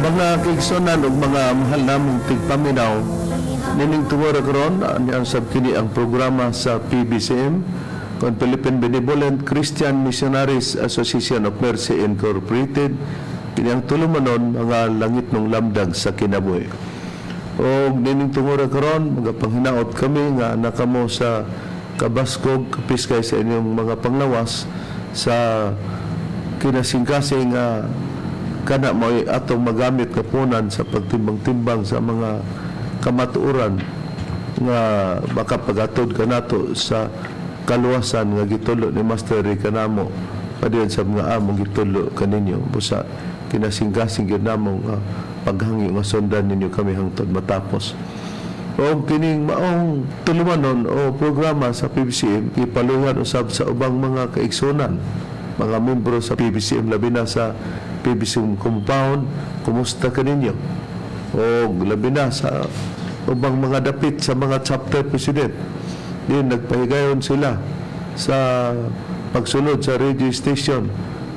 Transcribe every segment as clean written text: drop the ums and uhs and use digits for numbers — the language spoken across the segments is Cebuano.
Mga kaigsuonan ug mga mahal namong tigpaminaw, nining tungura karon ang sab kini ang programa sa PBCM kon Philippine Benevolent Christian Missionaries Association of Mercy Incorporated. Kini ang tulumanon, Mga Langitnong Lamdag sa Kinabuhi. O nining tungura karon, magapanghinaot kami nga naa kamo sa kabaskog, kapiskay sa inyong mga panglawas sa kinasingkasing nga kana mo'y atong magamit nga punan sa pagtimbang-timbang sa mga kamatuoran nga makapagatod kanato sa kaluwasan nga gitulo ni Master Rica namo padayon sa mga among gitulo kaninyo. Busa kinasingkasing gyud namo nga paghangyo nga sundan ninyo kami hangtod matapos. O kining maong tulumanon o programa sa PBCM ipaluhan usab sa ubang mga kaigsunan, mga membro sa PBCM, labi na sa PBCM compound. Kumusta kaninyo? O labi na sa ubang mga dapit sa mga chapter president din, nagpahigayon sila sa pagsunod sa radio station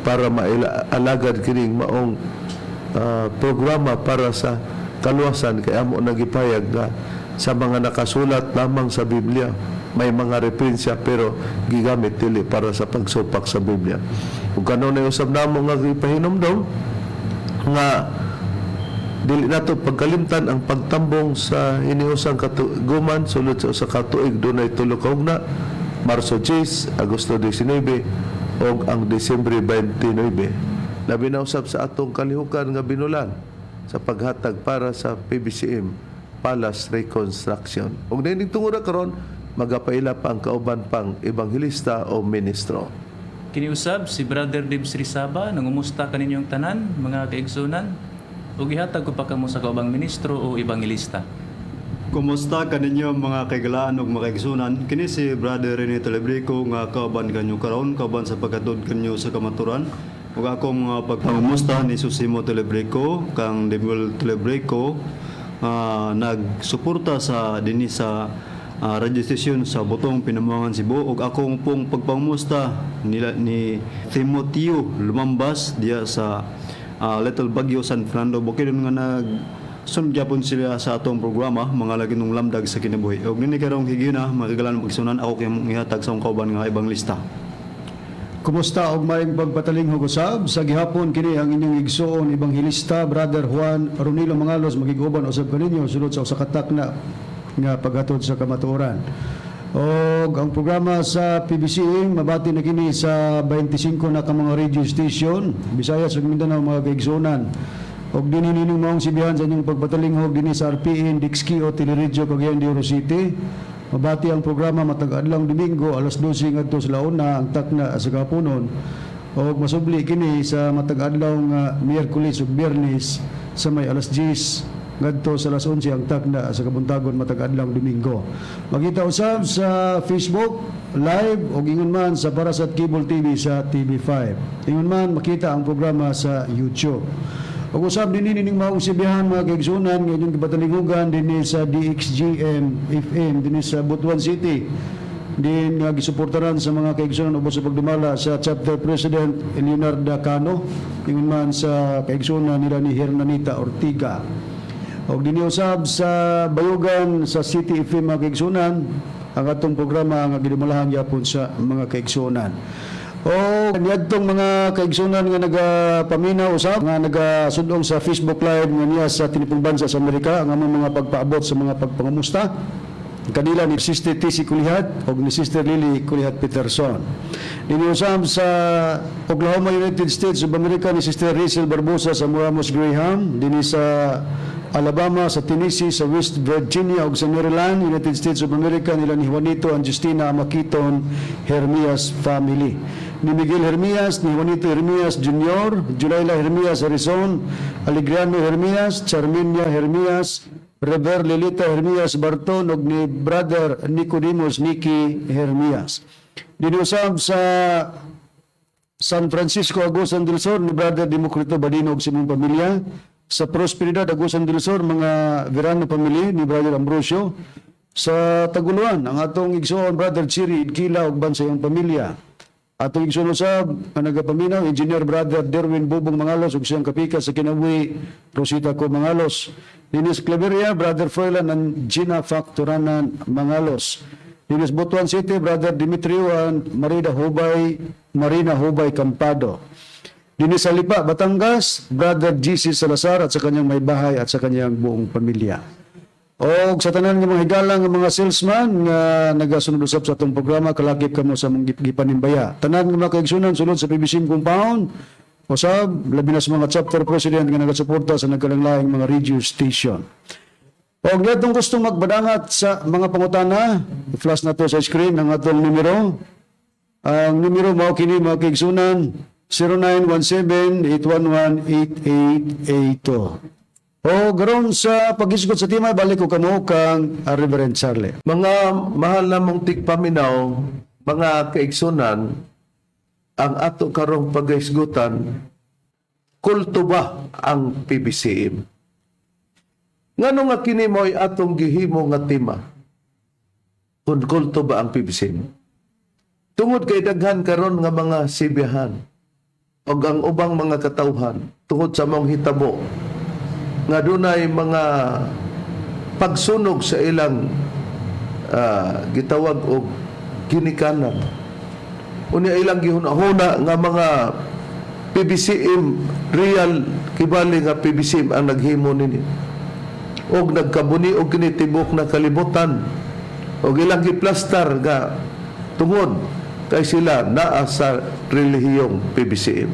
para maalagad kining maong programa para sa kaluwasan, kay amo nagipayag nga sa mga nakasulat lamang sa Biblia, may mga referensya, pero gigamit dili para sa pagsupak sa Biblia. Ug kanunay usab namo nga gipahinumdom nga dili nato pagkalimtan ang pagtambong sa hiniusang katuguman sulod sa usa ka tuig dunay tulo ka ugna: Marso 10, Agosto 19 ug ang Disyembre 29. Labi na usab sa atong kalihukan nga binulan sa paghatag para sa PBCM Palace Reconstruction. Ug nining tungura karon, magapaila pa ang kauban pang ebanghelista o ministro. Kiniusab si Brother Dibs Rizaba, nangumusta kaninyong tanan, mga kaigsunan, ug ihatag ko pa kamo sa kaubang ministro o ebanghelista. Kumusta kaninyo, mga kaigalaan ug mga kaigsunan? Kini si Brother Rene Telebrico nga kauban kanyo karon, kauban sa paghatod kanyo sa kamaturan. Ug akong mga pagpangumusta ni Susimo Telebrico kang Demuel Telebrico, nagsuporta sa dinhi sa radio station sa Botong, Pinamuangan, Cebu, ug akong pong pagpangumusta nila ni Timoteo Lumambas diya sa Little Baguio, San Fernando, Bukidnon, nga nag sunod gyapon sila sa atong programa, Mga Langitnong Lamdag sa Kinabuhi. Ug nini karong higayuna, mga kaigalaan, pagsunan, ako kay ihatag sa akong kauban nga ebanglista. Kumusta og maayong pagpatalinghog usab sa gihapon. Kini ang inyong igsuon ebanghelista, Brother Juan Ronilo Mangalos, magiguban usab kaninyo sulod sa usa ka takna nga paghatod sa kamatuoran. Og ang programa sa PBCM mabati na kini sa 25 na ka mga radio station, Visayas ug Mindanao, mga kaigsuonan. Og dinhi nining maong sibihan sa inyong pagpatalinghog dinhi sa RPN Dixkio Teleradyo, Cagayan de Oro City. Mabati ang programa matag adlawng Domingo, alas 12 ngadto sa launa ang takna sa kahaponon. Og masubli kini sa matag adlaw nga Miyerkules ug Biyernes sa may alas 10 ngadto sa alas 11 ang takna sa kabuntagon matag adlawng Domingo. Makita usab sa Facebook Live ug ingon man sa Parasat Cable TV sa TV5. Ingon man makita ang programa sa YouTube. Ug usab dinhi nining maong sibihan, mga kaigsunan, nga inyong gipatalingugan dinhi sa DXGM FM dinhi sa Butuan City din, nga gisuportaran sa mga kaigsunan ubos sa pagdumala sa Chapter President Leonardo Cano, ingon man sa kaigsunan nila ni Hernanita Ortiga. Og dinhi usab sa Bayugan sa City FM, mga kaigsunan, ang atong programa nga gidumalahan gyapon sa mga kaigsunan. O niadtong mga kaigsunan nga nagapaminaw usab, nga nagasudong sa Facebook Live nga niya sa tinipong bansa sa Amerika, ang among mga pagpaabot sa mga pagpangamusta kanila ni Sister TC Kulihat o ni Sister Lily Kulihat Peterson. Dinhi usab sa Oklahoma, United States of America, ni Sister Rachel Barbosa sa Ramos Graham, dinhi sa Alabama, sa Tennessee, sa West Virginia ug sa Maryland, United States of America, nila ni Juanito and Justina Makiton Hermias family. Ni Miguel Hermias, ni Juanito Hermias Jr., Julayla Hermias Arizon, Alegriano Hermias, Charminia Hermias, Rever Lilita Hermias Barton ug ni Brother Nicodemus Nicky Hermias. Dinhi usab sa San Francisco, Agusan del Sur, ni Brother Democrito Badino ug sa imong pamilya. Sa Prosperidad, Agusan del Sur, mga Verano family ni Brother Ambrosio. Sa Taguluan, ang atong igsoon Brother Chiri Idkila ug sa iyang pamilya. Atong igsoon usab nga nagapaminaw, Engineer Brother Derwin Bubong Mangalos ug siyang kapika sa kinabuhi, Rosita Co Mangalos. Dinis Claveria, Brother Froilan and Gina Factoranan Mangalos. Dinis Butuan City, Brother Dimitrio and Marina Hubay, Marina Hubay Campado. Dinis sa Lipa, Batangas, Brother GC Salazar at sa kanyang may bahay at sa kanyang buong pamilya. O sa tanan nga mga higalang nga mga salesman nga nagasunod usab sa atong programa, kalakip kamo sa among gipanimbaya. Tanan nga mga kaigsunan sulod sa PBCM compound, usab labi na sa mga chapter president nga nagasuporta sa nagkalanglaing mga radio station. O atong gustong magbadangat sa mga pangutana, i-flash na to sa screen ang atong numero. Ang numero mao kini, mga kaigsunan, 0917-811-8882. O garon sa paghisgot sa tema, balik ko kamo kang Reverend Charlie. Mga mahal namong tigpaminaw, mga kaigsunan, ang ato karong paghisgutan, kulto ba ang PBCM? Ngano nga kini mo'y atong gihimo nga tema? Kung kulto ba ang PBCM? Tungod kay daghan karon nga mga sibihan og ang ubang mga katawhan tungod sa maong hitabo nga dunay mga pagsunog sa ilang gitawag og ginikanan. Unya ilang gihuna-huna nga mga PBCM, real kibali nga PBCM ang naghimo nini. Og nagkabuni og kini tibok na kalibutan. Og ilang giplastar nga tungod kay sila naa sa relihiyong PBCM.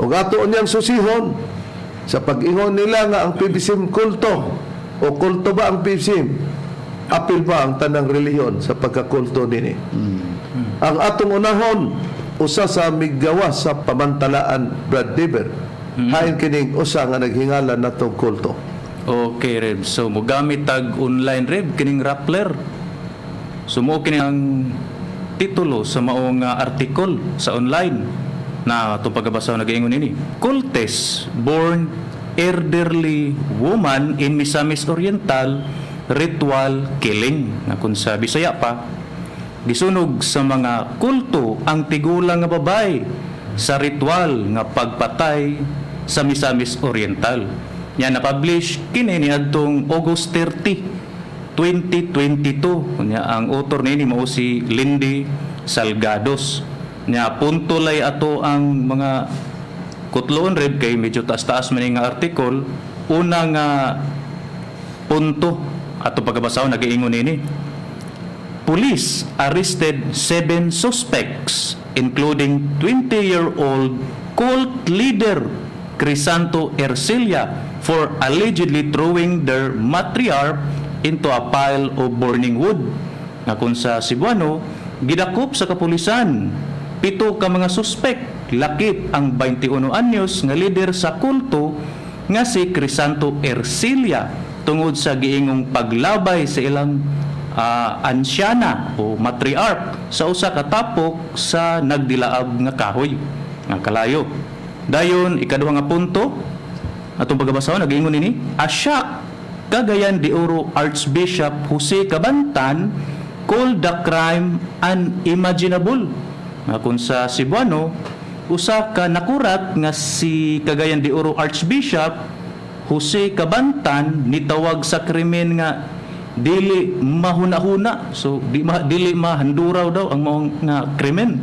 Og ato niyang susihon sa pag-ingon nila nga ang PBCM kulto o kulto ba ang PBCM? Apil ba ang tanang relihiyon sa pagkakulto nini? Ang atong unahon, usa sa miggawas sa pamantalaan, Brad Dever. Hain kining usa nga naghingala natong kulto. Okay, Reb. So, mogamit tag online, Reb, kining Rappler. So, mo kini ang titulo sa maong article sa online na atong pagkabasa, nagaingon ini: "Cultists burn elderly woman in Misamis Oriental ritual killing." Na kung sa Bisaya pa, gisunog sa mga kulto ang tigulang nga babae sa ritual nga pagpatay sa Misamis Oriental. Nya na-publish kini niadtong August 30, 2022. Nya ang author niini mao si Lindy Salgados. Nya punto lay ato ang mga kutloon, Reb, kay medyo taas-taas man nga article. Una nga punto ato pagkabasahon, nagaingon nini: "Police arrested seven suspects, including 20-year-old cult leader Crisanto Ercilia, for allegedly throwing their matriarch into a pile of burning wood." Nga kung sa Cebuano, gidakop sa kapulisan pito ka mga suspek lakip ang 21 anyos nga leader sa kulto nga si Crisanto Ercilia tungod sa giingong paglabay sa ilang ansyana o matriarch sa usa ka tapok sa nagdilaab nga kahoy nga kalayo. Dayon ikaduha nga punto atong pagabasahon, nagaingon ini: "A shock Cagayan de Oro Archbishop Jose Cabantan called the crime unimaginable." Nga kung sa Cebuano, usa ka nakurat nga si Cagayan de Oro Archbishop Jose Cabantan nitawag sa krimen nga dili mahuna-huna. So dili mahanduraw daw ang maong nga krimen.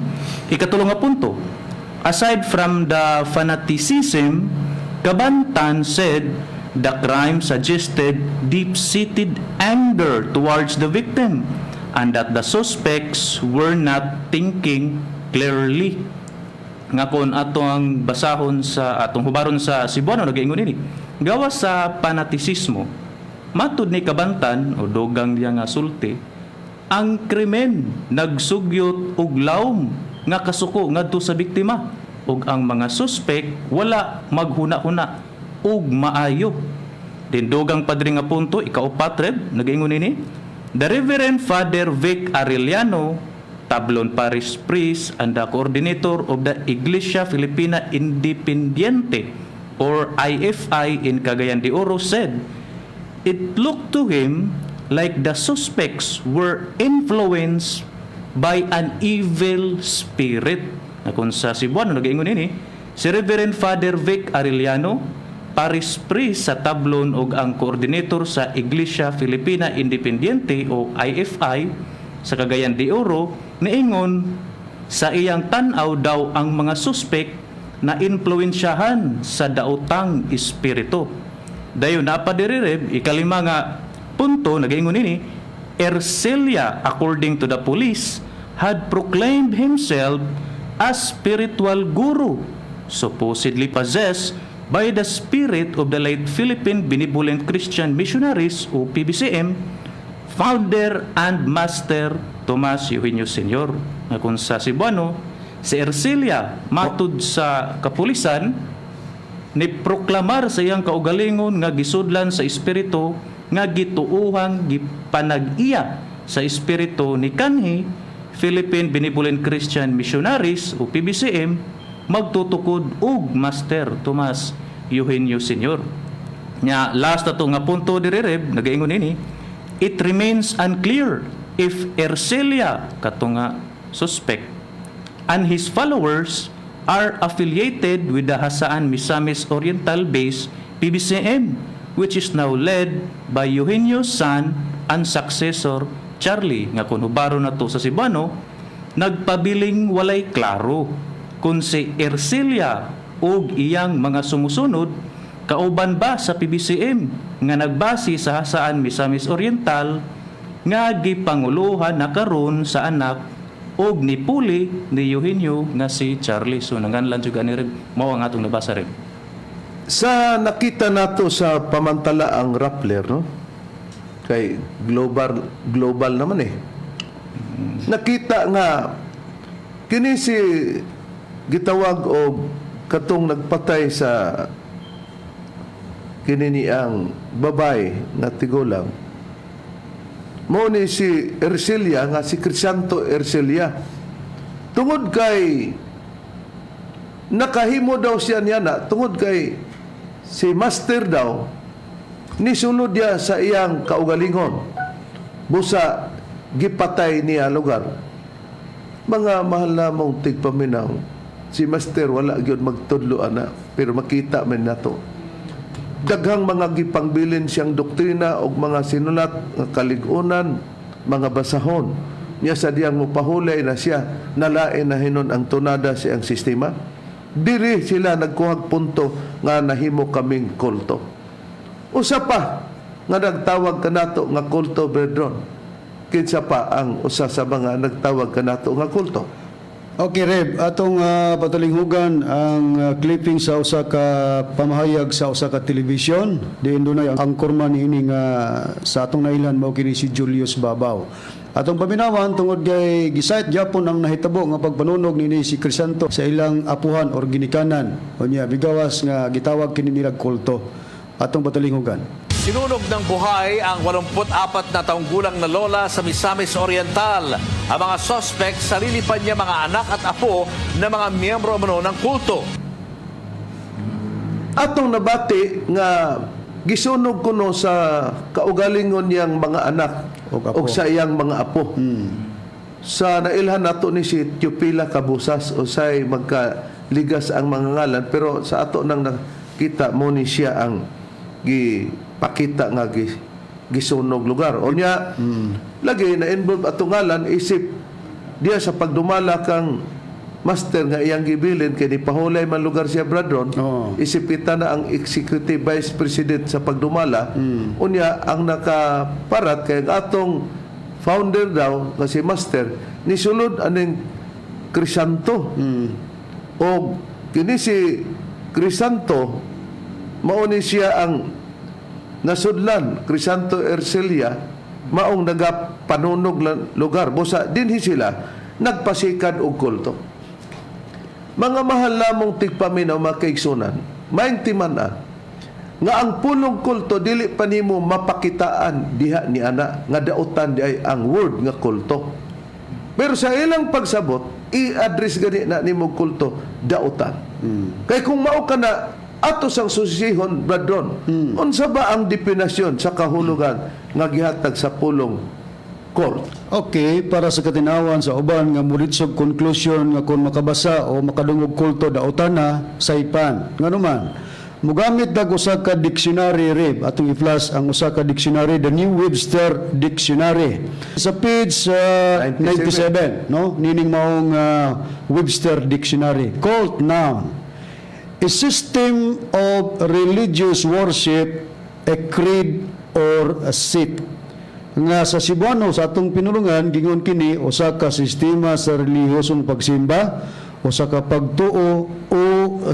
Ikatulo nga punto: "Aside from the fanaticism, Cabantan said the crime suggested deep-seated anger towards the victim and that the suspects were not thinking clearly." Nga kung ato ang basahon sa atong hubaron sa Cebuano, nagaingon ini: gawas sa panatisismo, matud ni Cabantan o dugang niya nga sulti, ang krimen nagsugyot og lawom nga kasuko ngadto sa biktima ug ang mga suspek wala maghuna-huna ug maayo. Dindugang padre nga punto, ikaupat, Reb, nagaingon ini: "The Reverend Father Vic Arellano, Tablon Parish Priest and the coordinator of the Iglesia Filipina Independiente or IFI in Cagayan de Oro, said it looked to him like the suspects were influenced by an evil spirit. Na kung sa Cebuano, nagaingon ini, si Reverend Father Vic Arellano, parish priest sa Tablon ug ang coordinator sa Iglesia Filipina Independiente o IFI sa Cagayan de Oro, niingon sa iyang tan-aw daw ang mga suspect na impluwensyahan sa daotang espiritu. Dayon naa pa diri, Reb, ikalima nga punto, nagaingon ini, Ercilia, according to the police, had proclaimed himself as spiritual guru, supposedly possessed by the spirit of the late Philippine Benevolent Christian Missionaries o PBCM, founder and master Tomas Eugenio Sr. Nga kung sa Cebuano, si Ercilia, matud sa kapulisan, ni proklamar sa iyang kaugalingon nga gisudlan sa espiritu nga gituuhang gipanag-iya sa espiritu ni kanhi Philippine Benevolent Christian Missionaries o PBCM magtutukod og Master Tomas Eugenio Sr. Nya last na to nga punto diri, Reb, nagaingon ini, it remains unclear if Ercilia, kato nga suspect, and his followers are affiliated with the Jasaan Misamis Oriental based PBCM, which is now led by Eugenio's son and successor Charlie. Nga kung hubaro na to sa Cebuano, nagpabiling walay klaro kung si Ercilia ug iyang mga sumusunod kauban ba sa PBCM nga nagbase sa Jasaan Misamis Oriental nga gipanguluhan na karon sa anak og nipuli ni Eugenio nga si Charlie. So nanganlan jud ani, Reb. Mao ang atong nabasa, Reb. Sa nakita nato sa pamantala ang Rappler, no? Kay global global naman eh. Nakita nga kini si gitawag og katong nagpatay sa kini ni ang babay nga tigulang. Mao ni si Ercilia nga si Crisanto Ercilia. Tungod kay nakahimo daw siya niya na tungod kay si master daw nisunod niya sa iyang kaugalingon busa gipatay niya lugar. Mga mahal namong tigpaminaw, si master wala gyud magtudlo ana, pero makita man nato daghang mga gipangbilin siyang doktrina og mga sinulat nga kalig-unan, mga basahon niya sa diyang mopahulay na siya, nalain na hinon ang tunada siyang sistema. Diri sila nagkuhag punto nga nahimo kaming kulto. Usa pa nga nagtawag kanato nga kulto, Brethren, kinsa pa ang usa sa mga nagtawag kanato nga kulto? Okay, Reb, atong patalinghugan ang clipping sa usa ka pamahayag sa usa ka television. Diin dunay ang anchorman niini nga sa atong nailhan mao kini si Julius Babaw. Atong paminawan tungod kay gi-cite gyapon ang nahitabo nga pagpanunog nini si Crisanto sa ilang apuhan or ginikanan. Unya bigawas nga gitawag kini nilag kulto. Atong patalinghugan. Sinunog ng buhay ang 84 na taong gulang na lola sa Misamis Oriental. Ang mga suspect, sarili pa niya mga anak at apo na mga miyembro umano ng kulto. Atong nabati nga gisunog kuno sa kaugalingon niyang mga anak Og apo. og sa iyang mga apo. Sa nailhan nato ni si Teopila Cabusas, usay magkaligas ang mga ngalan, pero sa ato nang nakita mo ni siya ang gipakita nga gisunog lugar. Unya lagi na involve ato ngalan isip diya sa pagdumala kang master nga iyang gibilin kay nipahulay man lugar siya, Bradron. Isip kita na ang executive vice president sa pagdumala. Unya ang nakaparat kay ang atong founder daw nga si master nisulod aning Crisanto. O kini si Crisanto, mao ni siya ang nasudlan, Crisanto Ercilia, maong nagapanunog lugar busa dinhi sila nagpasikad og kulto. Mga mahal lamong tigpaminaw, makaigsunan, maayong timan-a nga ang pulong kulto dili pa nimo mapakitaan diha ni ana nga dautan di ay ang word nga kulto, pero sa ilang pagsabot i-address gani na nimo kulto dautan. Kay kung mao ka na ato sang susihon, Bradron, unsa ba ang definasyon sa kahulugan nga gihatag sa pulong cult. Okay, para sa katinawan sa uban nga muritsog conclusion nga kung makabasa o makadungog kulto dautan na saypan. Ngano man, mugamit dag usa ka dictionary, Reb, atong i-flash ang usa ka dictionary, the New Webster Dictionary. Sa page 97. 97, no? Nining maong Webster Dictionary. Cult, noun. A system of religious worship, a creed or a sect. Nga sa Cebuano, sa atong pinulungan, gingon kini usa ka sistema sa relihiyosong pagsimba, usa ka pagtuo o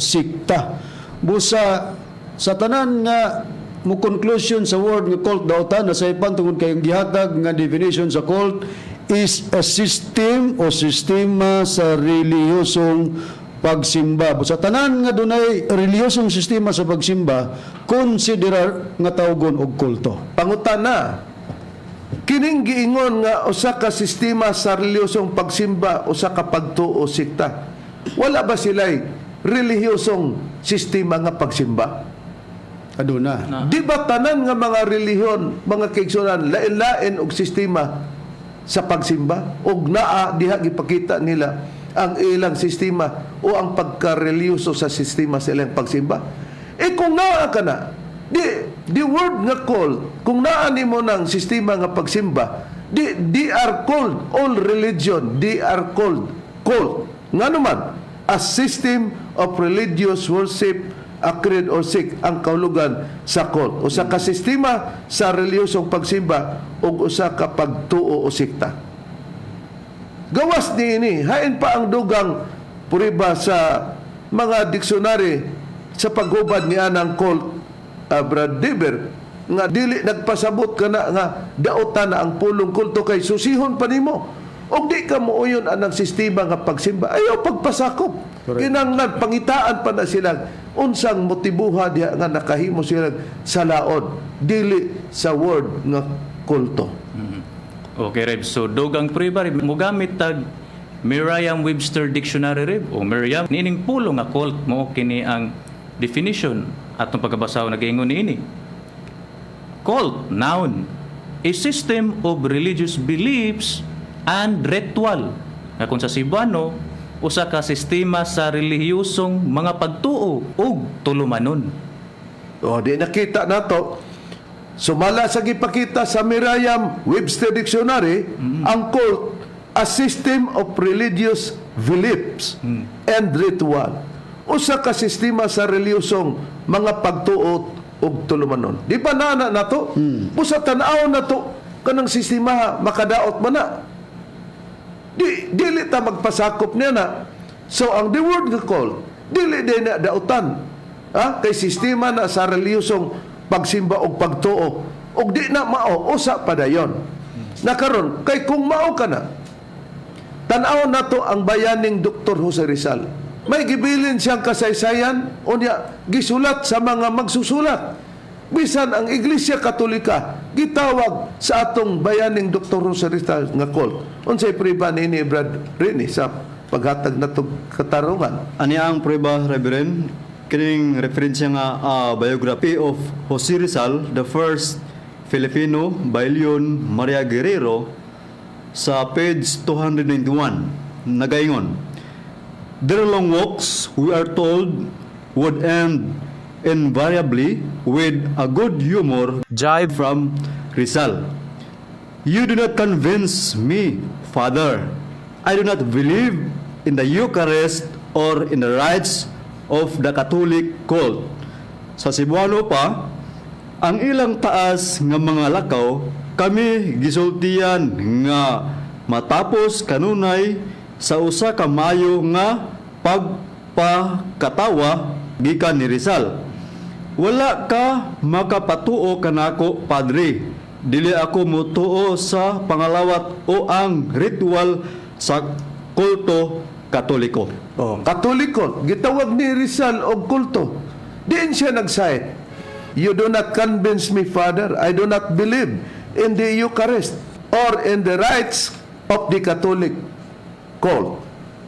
sikta. Busa sa tanan nga mo conclusion sa word nga cult dautan na saypan tungod kay ang gihatag nga definition sa cult is a system o sistema sa relihiyosong pagsimba. Sa tanan nga dunay relihiyosong sistema sa pagsimba, konsiderar nga tawgon og kulto. Pangutana, kining giingon nga usa ka sistema sa relihiyosong pagsimba, usa ka pagtuo, sikta. Wala ba sila'y relihiyosong sistema nga pagsimba? Aduna. Di ba tanan nga mga relihiyon, mga kaigsunan, lain-lain og sistema sa pagsimba? Og naa diha gipakita nila ang ilang sistema o ang pagkareliyoso sa sistema sa ilang pagsimba. Eh kung naa ka na, di the word nga cult, kung naa nimo ng sistema nga pagsimba, di they are called all religion, they are called cult. Ngano man, a system of religious worship, a creed or sect ang kahulugan sa cult. Usa ka sistema sa relihiyosong pagsimba ug usa ka pagtuo o sekta. Gawas niini, hain pa ang dugang pruweba sa mga dictionary sa paghubad ni anang cult, Brad Dever, nga dili nagpasabot kana nga dautan na ang pulong kulto kay susihon pa nimo og di ka muuyon anang sistema nga pagsimba, ayaw pagpasakop. Kinahanglan pangitaan pa na sila unsang motibuha diha nga nakahimo sila sa laod dili sa word nga kulto. Okay, Reb. So, dugang prueba, Reb. Mugamit tag Merriam-Webster Dictionary, Reb. O Merriam. Niining pulo nga cult mo kini ang definition atong pagkabasa nagaingon niini. Cult, noun. A system of religious beliefs and ritual. Nga kung sa Cebuano, usa ka sistema sa relihiyosong mga pagtuo ug tulumanon. O, di nakita nato. Sumala sa gipakita sa Merriam-Webster Dictionary, ang cult, a system of religious beliefs and ritual. Usa ka sistema sa relihiyosong mga pagtuo ug tulumanon. Di ba nana nato? Busa tan-aw nato kanang sistema makadaot man na. Di dili ta magpasakop niya na. So ang the word nga cult, dili din na dautan. Ha? Kay sistema na sa relihiyosong pagsimba og pagtuo. Og di na mao usa padayon. Nakaron kay kung mao ka na, tan-aw nato ang bayaning Dr. Jose Rizal. May gibilin siyang kasaysayan unya gisulat sa mga magsusulat. Bisan ang Iglesia Katolika gitawag sa atong bayaning Dr. Jose Rizal nga cult. Unsay pruweba niini, Brad Rini, sa paghatag natong katarungan? Ani ang prueba, Reverend, kining referensya nga biography of Jose Rizal, the first Filipino by Leon Maria Guerrero sa page 291 nagaingon: "Their long walks, we are told, would end invariably with a good humor jibe from Rizal. 'You do not convince me, Father. I do not believe in the Eucharist or in the rites of the Catholic cult.'" Sa Cebuano pa, ang ilang taas nga mga lakaw, kami gisultian nga matapos kanunay sa usa ka maayo nga pagpakatawa gikan ni Rizal. "Wala ka makapatuo kanako, Padre. Dili ako mutuo sa pangalawat o ang ritual sa kulto Katoliko." Oh, Katoliko, gitawag ni Rizal og kulto. Diin siya nag-cite. "You do not convince me, Father. I do not believe in the Eucharist or in the rites of the Catholic cult."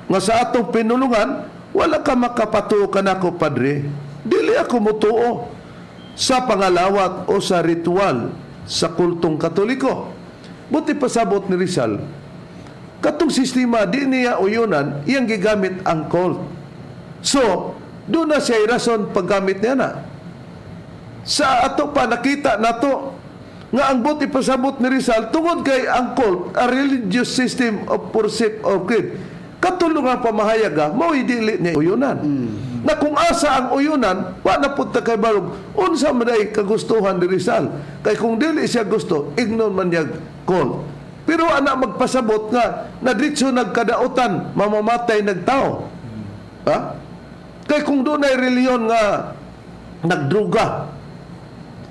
Nga sa atong pinulungan, wala ka makapatuo kanako, Padre. Dili ako mutuo sa pangalawat o sa ritual sa kultong Katoliko. Buot ipasabot ni Rizal, katong sistema di niya uyunan, iyang gigamit ang cult. So, doon na siya rason paggamit niya na. Sa ato pa nakita nato nga ang buot ipasabot ni Rizal tungod kay ang cult, a religious system of worship of creed. Katulong ang pamahayag mao dili niya uyunan. Na kung asa ang uyunan, wa na pud ta kabalo unsa man ay kagustuhan ni Rizal. Kay kung dili siya gusto, ignon man niya cult. Pero ana magpasabot nga na diretso nagkadautan, mamamatay nagtao. Ha? Kay kung doon ay reliyon nga nagdruga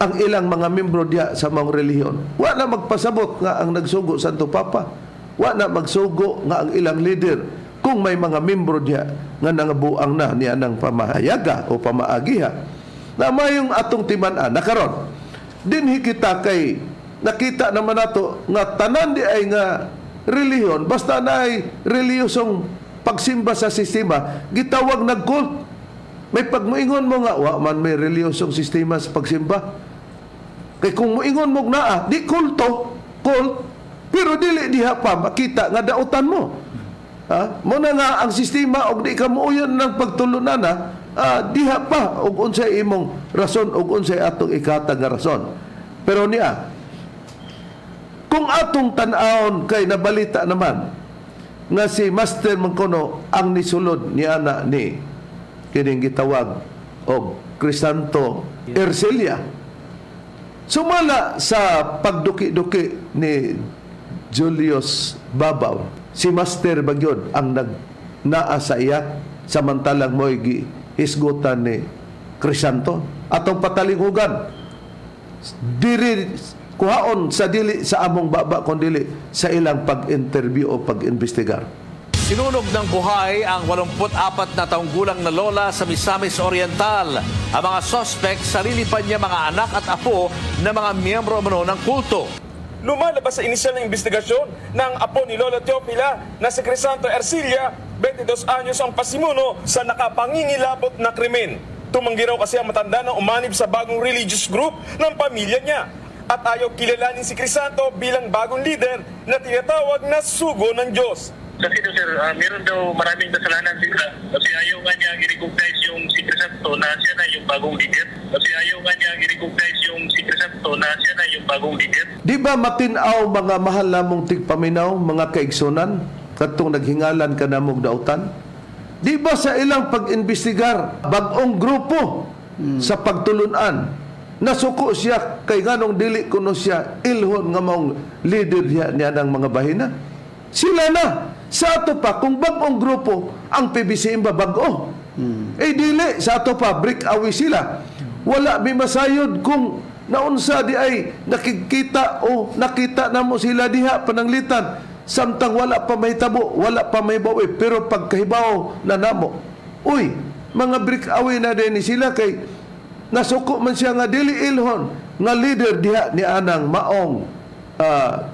ang ilang mga membro diha sa mga relihiyon, wa na magpasabot nga ang nagsugo Santo Papa. Wa na magsugo nga ang ilang leader kung may mga membro diha nga nangabuang na niya ng pamahayaga o pamaagiha. Na mayong atong timan-an na karon. Dinhi kita kay nakita naman nato nga tanan di ay nga relihiyon basta na ay reliyosong pagsimba sa sistema gitawag nag cult. May pagmuingon mo nga wa man may reliyosong sistema sa pagsimba. Kay kung muingon mo naa, di kulto, cult, pero dili diha pa makita nga dautan mo. Ha? Mo na nga ang sistema og di ka muuyon ng pagtulunan na, diha pa og unsay imong rason og unsay atong ikatag nga rason. Pero niya, kung atong tan-awon kay nabalita naman nga si Master Mangkono ang nisulod ni ana ni kining gitawag og Crisanto Ercilia. Sumala sa pagduki-duki ni Julius Babaw, si Master Bagyod ang nag naa sa iya samantalang mo'y gihisgutan ni Crisanto. Atong patalinghugan, diri kuhaon sa dili sa among baba kun dili sa ilang pag-interview o pag-investigar. Sinunog ng buhay ang 84 na taong gulang na lola sa Misamis Oriental. Ang mga sospek, sarili pa niya mga anak at apo na mga miyembro umano ng kulto. Lumalabas sa inisyal na investigasyon na ang apo ni Lola Teopila na si Crisanto Ercilia, 22 anyos ang pasimuno sa nakapangingilabot na krimen. Tumanggi raw kasi ang matanda na umanib sa bagong religious group ng pamilya niya at ayaw kilalanin si Crisanto bilang bagong leader na tinatawag na sugo ng Diyos. Kasi daw sir, meron daw maraming kasalanan sila. Kasi ayaw nga niya i-recognize yung si Crisanto na siya na yung bagong leader. Kasi ayaw nga niya i-recognize yung si Crisanto na siya na yung bagong leader. Di ba matinaw mga mahal namong tigpaminaw, mga kaigsunan, katong naghingalan ka namong dautan? Di ba sa ilang pag-imbestigar, bagong grupo sa pagtulunan, nasuko siya kay nganong dili kuno siya ilhon nga maong leader niya, niya ng mga bahina? Sila na. Sa ato pa, kung bagong grupo, ang PBCM ba bag-o? Eh dili, sa ato pa, break away sila. Wala may masayod kung naunsa di ay nakikita o nakita na mo sila diha pananglitan samtang wala pa may tabo, wala pa may bawi, pero pagkahibaw na namo, uy, mga break away na din ni sila kay nasuko man siya nga dili ilhon nga leader diha ni anang maong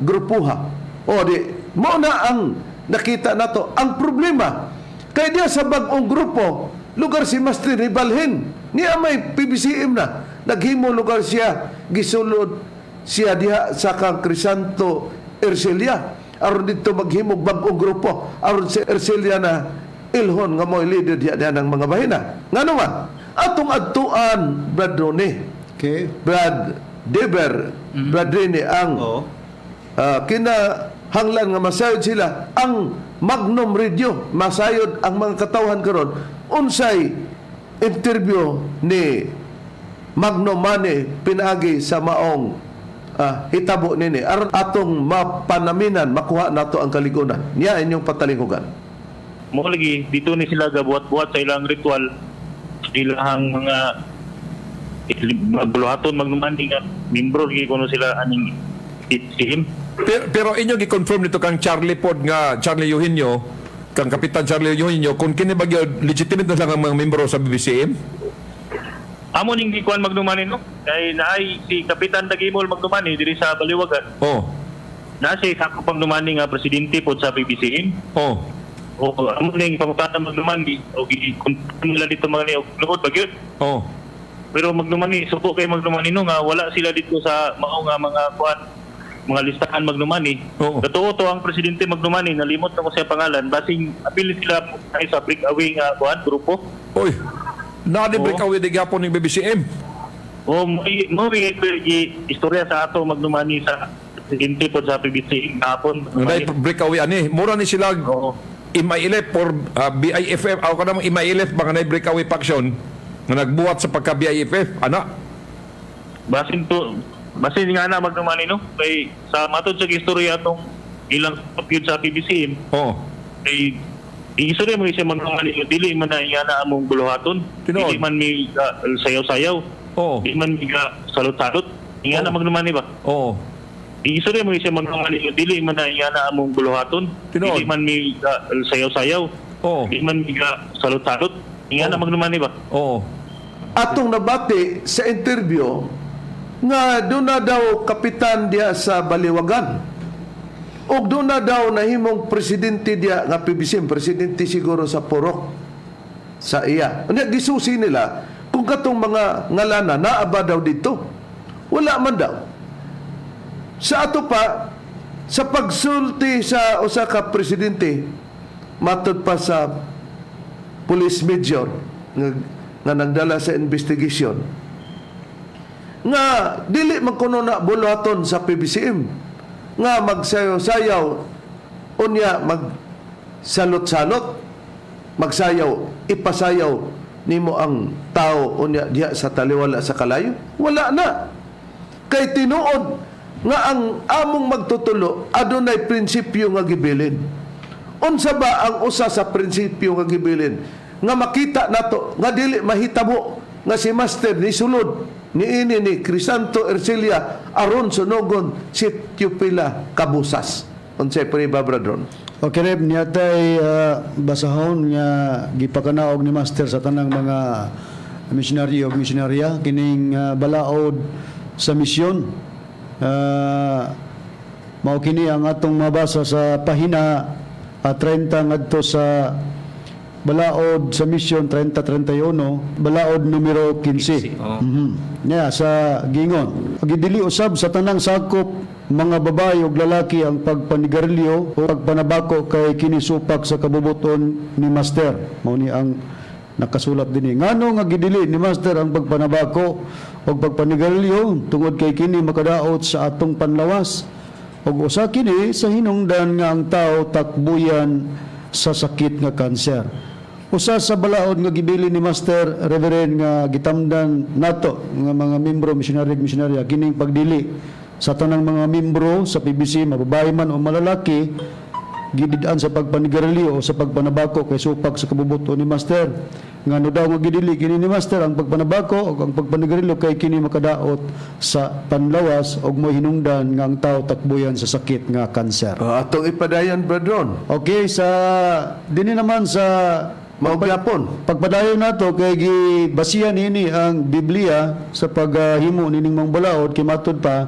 grupuha. O di mo na ang nakita nato ang problema kay diha sa bag-ong grupo lugar si Master Ribalhin niya may PBCM na naghimo lugar siya, gisulod siya diha sa kang Crisanto Ercilia aron dito maghimog bag-ong grupo aron si Ercilia na ilhon nga mo'y leader diha diha ng mga bahina. Ngano man atong adtuan, Brad Ronnie, Brad Deber, Brad Rene, ang kinahanglan nga masayod sila ang Magnum Radio, masayod ang mga katawhan karon unsay interview ni Magnum Mane pinaagi sa maong hitabo nini aron atong mapanaminan, makuha nato ang kaligunan niya inyong patalinghugan. Mo lagi dito ni sila gabuhat-buhat sa ilang ritual, ilahang mga buluhaton magnumani nga membro lagi kuno sila aning team. Pero inyo gi-confirm nito kang Charlie pod nga Charlie Eugenio, kang Kapitan Charlie Eugenio, kung kini ba gyud legitimate na lang ang mga membro sa BBCM? Amo ning gikuan magnumani no kay naay si Kapitan Dagimol magnumani diri sa Baliwagan. Na si sakop magnumani nga presidente pod sa PBCM. O amo ning pangutana magnumani o gi-confirm nila dito mga ni og luod ba gyud. Pero magnumani suko kay magnumani no nga wala sila dito sa mao nga mga kuan. mga listahan magnumani. Oo. Totoo to ang presidente magnumani, nalimot na ko siya pangalan. Basing apil sila ay sa breakaway nga kuan grupo. Oy. Naa di Oo. breakaway di gyapon ning BBCM. O mo mo istorya sa ato magnumani sa presidente pod sa PBC hapon. Nga breakaway ani. Mura ni sila Oo. MILF or BIFF aw kanang MILF ba nga nay breakaway faction nga nagbuhat sa pagka BIFF ana. Basin to basin nga na magnumani, no, kay sa matod sa istorya atong ilang compute sa PBC Oo. kay istorya mo siya magnumani, dili man na nga na among buluhaton. Tinuod. Dili man mi sayaw-sayaw. Oo. Di man mi salot-salot nga na magnumani ba. Oo. Istorya mo siya magnumani, dili man na nga na among buluhaton. Tinuod. Dili man mi sayaw-sayaw. Oo. Di man mi salot-salot nga na magnumani ba. Oo. Atong nabati sa interview nga doon na daw kapitan diya sa Baliwagan. Og doon na daw nahimong presidente diya nga PBCM, presidente siguro sa Purok sa iya. Unya gisusi nila kung katong mga ngalana naa ba daw dito. Wala man daw. Sa ato pa, sa pagsulti sa usa ka presidente, matod pa sa police major nga nagdala sa investigation nga dili man kuno na buluhaton sa PBCM nga magsayaw-sayaw, unya mag salot-salot, magsayaw, ipasayaw nimo ang tao unya diha sa taliwala sa kalayo, wala na. Kay tinuod nga ang among magtutulo adunay prinsipyo nga gibilin. Unsa ba ang usa sa prinsipyo nga gibilin nga makita nato nga dili mahitabo nga si Master ni sulod ni ini ni Crisanto Ercilia aron sunogon si Teopila Cabusas? Unsay pariba, Bradron? Okay, Reb, niyatay basahon nga gipakanaog ni Master sa tanang mga misyonaryo ug misyonarya kining balaod sa misyon. Mao kini ang atong mabasa sa pahina 30 ngadto sa balaod sa misyon 30-31, balaod numero 15. 15, oo. Yeah, sa gingon. Gidili usab sa tanang sakop mga babae ug lalaki ang pagpanigarilyo o pagpanabako kay kini supak sa kabubuton ni Master. Mao ni ang nakasulat dinhi. Ngano nga gidili ni Master ang pagpanabako o pagpanigarilyo? Tungod kay kini makadaot sa atong panlawas. Ug usa kini sa hinungdan nga ang tao takbuyan sa sakit nga kanser. Usa sa balaod nga gibili ni Master Reverend nga gitamdan nato nga mga membro misyonaryo ug misyonarya kining pagdili sa tanang mga membro sa PBC, mababae man o malalaki, gidid-an sa pagpanigarilyo o sa pagpanabako kay supak sa kabubuto ni Master. Ngano daw nga gidili kini ni Master ang pagpanabako o ang pagpanigarilyo? Kay kini makadaot sa panlawas og mo'y hinungdan nga ang tao takbuyan sa sakit nga kanser. Atong ipadayon, Bradron. Okay, sa dinhi naman sa Mao gyapon. Pagpadayon nato kay gibasihan nini ang Biblia sa paghimo nining mga balaod kay matud pa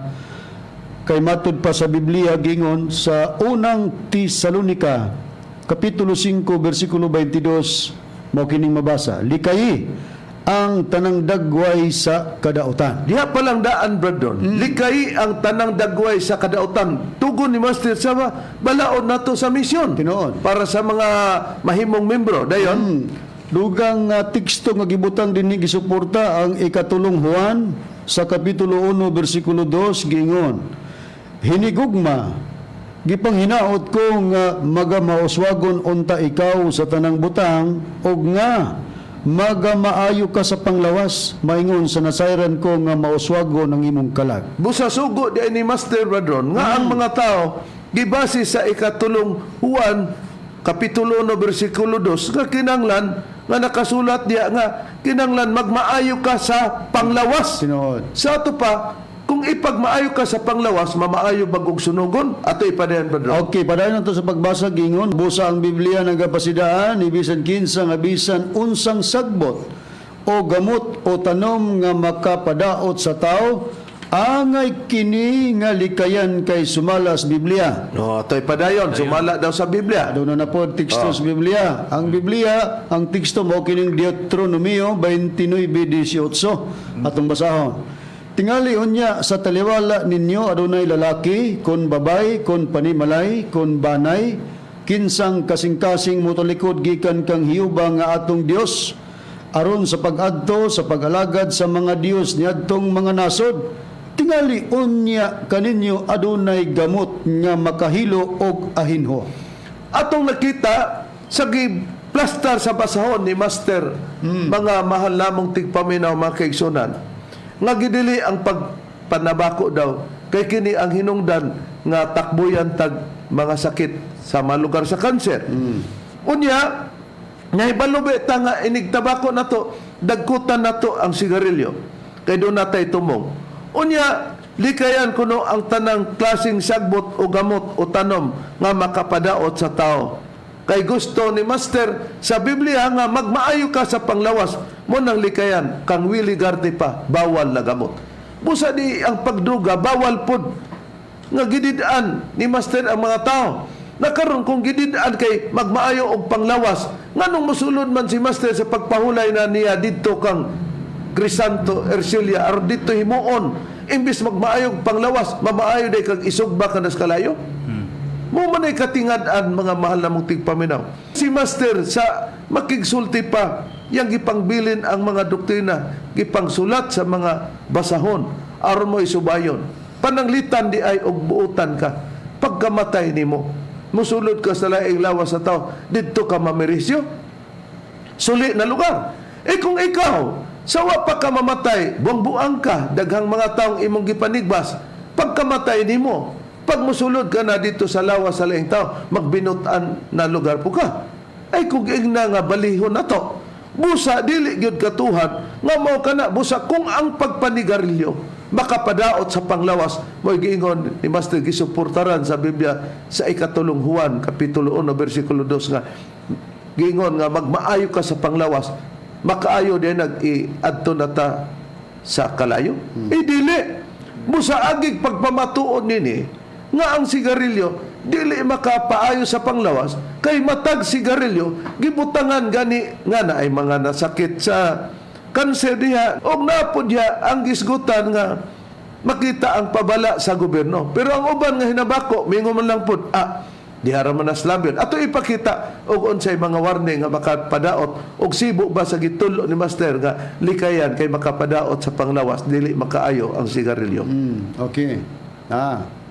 sa Biblia, gingon sa Unang Tesalonika kapitulo 5 bersikulo 22, mao kining mabasa: "Likayi ang tanang dagway sa kadautan." Diha pa lang daan, Brandon. Likay ang tanang dagway sa kadautan. Tugon ni Master sa balaod nato sa misyon. Tinuod. Para sa mga mahimong membro. Dayon, Dugang teksto nga gibutang dinhi gisuporta ang Ikatulong Juan sa kapitulo 1 bersikulo 2, gingon: "Hinigugma, gipanghinaot ko nga magamauswagon unta ikaw sa tanang butang ug nga magamaayo ka sa panglawas maingon sa nasayran ko nga mauswagon ang imong kalag." Busa sugo di ni Master, Brandon, nga ang mga tao gibase sa Ikatulong Juan kapitulo 1 bersikulo 2 nga kinanglan nga nakasulat diya nga kinanglan magmaayo ka sa panglawas. Tinuod. Sa ato pa, kung ipagmaayo ka sa panglawas, mamaayo bagong sunugon. Ato ipadayon, Brandon. Okay, padayon nato sa pagbasa, gingon: "Busa ang Biblia nagapasidaan ni bisan kinsa nga bisan unsang sagbot o gamot o tanom nga makapadaot sa tao, angay kini nga likayan kay sumala sa Biblia." No, ato'y padayon, sumala daw sa Biblia. Doon na po teksto sa Biblia. Ang Biblia, ang teksto mo kining Deuteronomio 29:18. Atong basahon. Tingali unya sa taliwala ninyo adunay lalaki, kon babay, kon panimalay, kon banay, kinsang kasing-kasing motalikod gikan kang Jehova nga atong Dios aron sa pag-adto sa pag-alagad sa mga dios niadtong mga nasod, tingali unya kaninyo adunay gamot nga makahilo og ahinho. Atong nakita sa giplastar sa basahon ni Master, mga mahal namong tigpaminaw, mga kaigsunan, nga gidili ang pagpanabako daw kay kini ang hinungdan nga takbuyan tag mga sakit sa mga lugar sa kanser. Unya, nahibalo ta nga inig tabako nato, dagkutan nato ang sigarilyo kay doon natay tumong. Unya, likayan kuno ang tanang klaseng sagbot o gamot o tanom nga makapadaot sa tao. Kay gusto ni Master sa Biblia nga magmaayo ka sa panglawas mo nang likayan kang Willie Garte pa bawal na gamot. Busa di ang pagduga bawal pod nga gidid-an ni Master ang mga tao. Nakaron kung gidid-an kay magmaayo og panglawas, nganong mosulod man si Master sa pagpahulay na niya didto kang Crisanto Ercilia aron didto himuon imbis magmaayo og panglawas, mamaayo day kag isugba ka nas kalayo? Mo man ay katingad-an, mga mahal na mong tigpaminaw. Si Master sa makigsulti pa, yang gipangbilin ang mga doktrina, gipangsulat sa mga basahon, aron mo isubayon. Pananglitan di ay og buotan ka. Pagkamatay nimo, musulod ka sa laing lawas sa tao, didto ka mamirisyo. Suli na lugar. Eh kung ikaw, sa wa pa ka mamatay, buang-buang ka, daghang mga taong imong gipanigbas, pagkamatay nimo, pag musulod ka na dito sa lawas sa laing tao, magbinutan na lugar po ka. Ay kung igna nga balihon na to, busa dili gyud katuhan, nga mao ka na, busa kung ang pagpanigarilyo, makapadaot sa panglawas, mo'y giingon ni Master gisuportaran sa Biblia sa ikatulong Juan, Kapitulo 1, versikulo 2 nga, giingon nga magmaayo ka sa panglawas, makaayo din nag-iadto na ta sa kalayo. Eh dili. Busa agig pagpamatuod nini nga ang sigarilyo dili makapaayo sa panglawas kay matag sigarilyo gibutangan gani nga na ay mga nasakit sa kanser diha og napod diha ang gisgutan nga makita ang pabala sa gobyerno. Pero ang uban nga hinabako, mingon man lang pud, diha ra man nas label. Ato ipakita og unsay mga warning nga makapadaot og sibo ba sa gitulo ni Master nga likayan kay makapadaot sa panglawas, dili makaayo ang sigarilyo. Okay.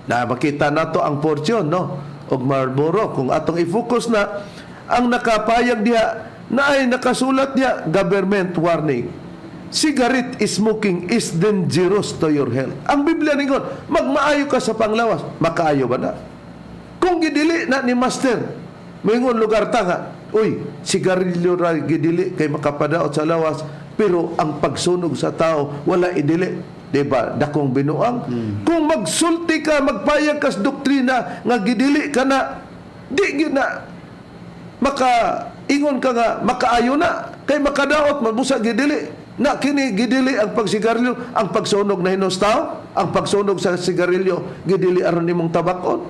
Na makita nato ang portion, no, og Marlboro kung atong i-focus na ang nakapayag diha na ay nakasulat diha government warning. Cigarette smoking is dangerous to your health. Ang Biblia ningon, magmaayo ka sa panglawas, makaayo ba na? Kung gidili na ni Master, moingon lugar ta nga, uy, sigarilyo ra gidili kay makapadaot sa lawas, pero ang pagsunog sa tao wala idili. Diba? Dakong binuang. Kung magsulti ka, magpayag ka sa doktrina nga gidili ka na, di gyud na maka ingon ka nga makaayo na kay makadaot man busa gidili na kini gidili ang pagsigarilyo, ang pagsunog na hinos tao, ang pagsunog sa sigarilyo gidili aron nimong tabakon,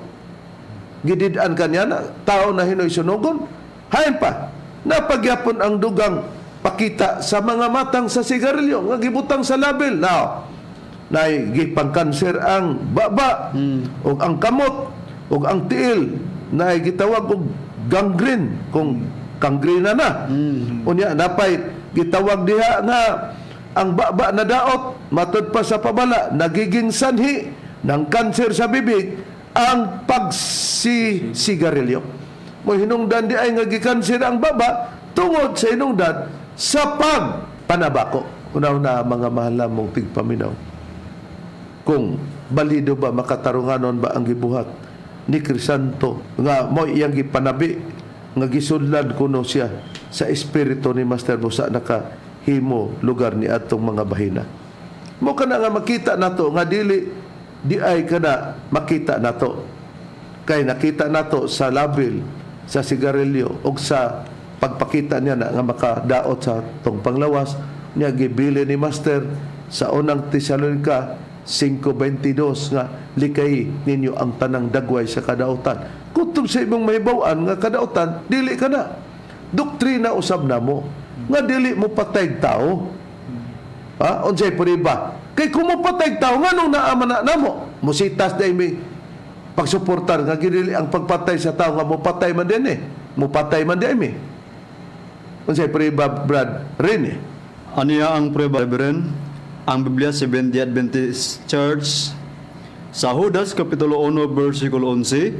gidid-an kanya na tao na hinoy sunogon. Hain pa napagyapon ang dugang pakita sa mga matang sa sigarilyo nga gibutang sa label now nay gipang-kanser ang baba ug ang kamot ug ang tiil na gitawag og gangrene kung gangrena na. Unya napay gitawag diha nga ang baba na daot matud pa sa pabala nagiging sanhi ng kanser sa bibig ang pagsisigarilyo. Mo hinungdan di ay nga gikanser ang baba tungod sa hinungdan sa pagpanabako. Una-una, mga mahal namong tigpaminaw, kung balido ba, makatarunganon ba ang gibuhat ni Crisanto nga mo iyang gipanabi nga gisudlan kuno siya sa espiritu ni Master Busa nakahimo lugar ni atong mga bahina. Mo kana nga makita nato nga dili di ay kana makita nato kay nakita nato sa label sa sigarilyo og sa pagpakita niya na nga makadaot sa tong panglawas niya. Gibili ni Master sa unang Tesalonica 5:22 nga likay ninyo ang tanang dagway sa kadautan. Kutob sa imong mahibaw-an nga kadautan, dili ka na. Doktrina usab namo nga dili mo patay tao. Ha? Unsay prueba? Kay kung mopatay tao, nganong naa man na namo? Musitas dai mi pagsuportar nga gidili ang pagpatay sa tao nga mopatay man din eh. Mopatay man din mi. Unsay prueba, Brad Rene? Aniya ang prueba, Reverend? Ang Biblia, Seventh Adventist Church, sa Judas Kapitulo 1, versikulo 11,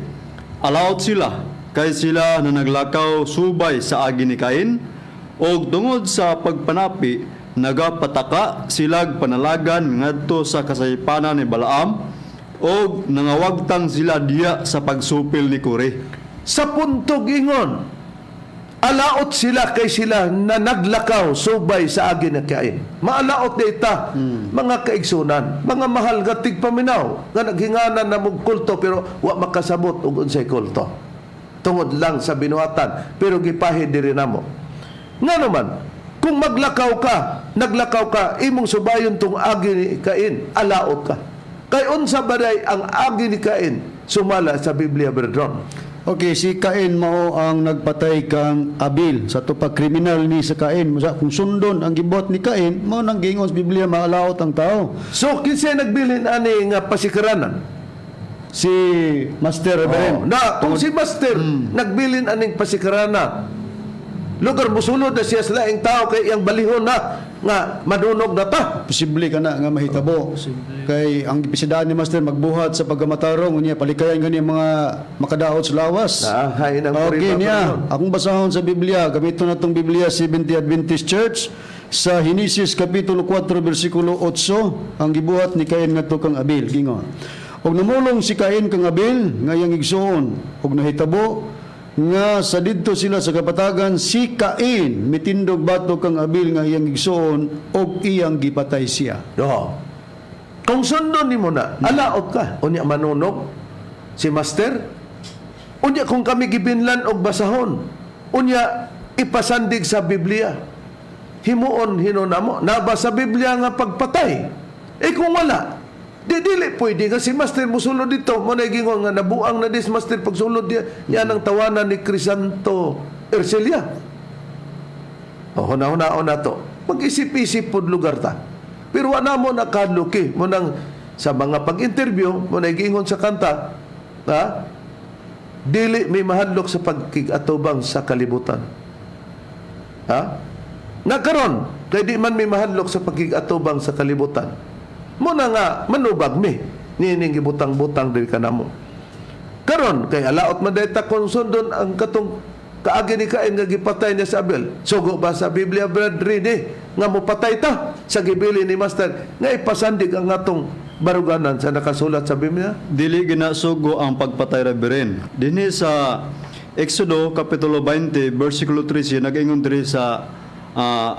alaot sila, kay sila na naglakaw subay sa agi ni Cain, og tungod sa pagpanapi, nagapataka silag panalagan ngadto sa kasaypanan ni Balaam, og nangawagtang sila diya sa pagsupil ni Kore. Sa puntog ingon, alaot sila kay sila na naglakaw subay sa agi na Cain. Maalaot na ita, mga kaigsunan, mga mahal nga tigpaminaw, nga naghinganan na mong kulto pero wa makasabot og unsay kulto. Tungod lang sa binuhatan, pero gipahid diri namo. Nga naman, kung maglakaw ka, naglakaw ka, imong subayon tong agi ni Cain, alaot ka. Kay unsa ba day ang agi ni Cain sumala sa Biblia, Brethren? Okay, si Cain mao ang nagpatay kang Abil sa tupa kriminal ni sa Cain. Musa kung sundon ang gibuhat ni Cain, mao nang giingon sa Biblia maalaot ang tao. So kinsay nagbilin ani nga pasikaranan? Si Master Reverend. Oh, na kung si Master nagbilin aning pasikarana, lugar musulod na siya sa laing tao kay iyang balihon na nga madunog na ta. Posible ka na nga mahitabo. Kay ang gipisidaan ni Master magbuhat sa pagkamatarong unya palikayan gani ang mga makadaot sa lawas. Na, hain ang Okay puriba, niya. Panginoon. Akong basahon sa Biblia, gamiton na tong Biblia, Seventh Adventist Church, sa Henesis kapitulo 4 bersikulo 8, ang gibuhat ni Cain ngadto kang Abel, gingon. Og namulong si Cain kang Abel nga iyang igsuon og nahitabo nga sa didto sila sa kapatagan si Cain mitindog bato kang Abel nga iyang igsuon og iyang gipatay siya. Do. Kung sundon nimo na, alaot ka. Unya manunog si Master. Unya kung kami gibinlan og basahon. Unya ipasandig sa Biblia. Himuon hinunamo naba sa Biblia nga pagpatay. Eh kung wala, di dili pwede nga si Master musulod dito. Mo na gingon nga nabuang na dis Master pagsulod niya, niya ng tawanan ni Crisanto Ercilia. O huna-hunaon na to. Mag-isip-isip pod lugar ta. Pero wala mo nakadluki mo nang sa mga pag-interview mo na giingon sa kanta, ha? Dili may mahadlok sa pagkigatubang sa kalibutan. Ha? Nga karon, kay di man may mahadlok sa pagkigatubang sa kalibutan. Muna nga manubag mi niining gibutang-butang diri kanamo. Karon kay alaot man dayta kung sundon ang katong kaagi ni Cain nga gipatay niya sa Abel. Sugo ba sa Biblia, Brad Rene, nga mopatay ta sa gibili ni Master nga ipasandig ang atong baruganan sa nakasulat sa Biblia? Dili ginasugo ang pagpatay, Reverend. Dinhi sa Exodo kapitulo 20 versikulo 13 nagaingon diri sa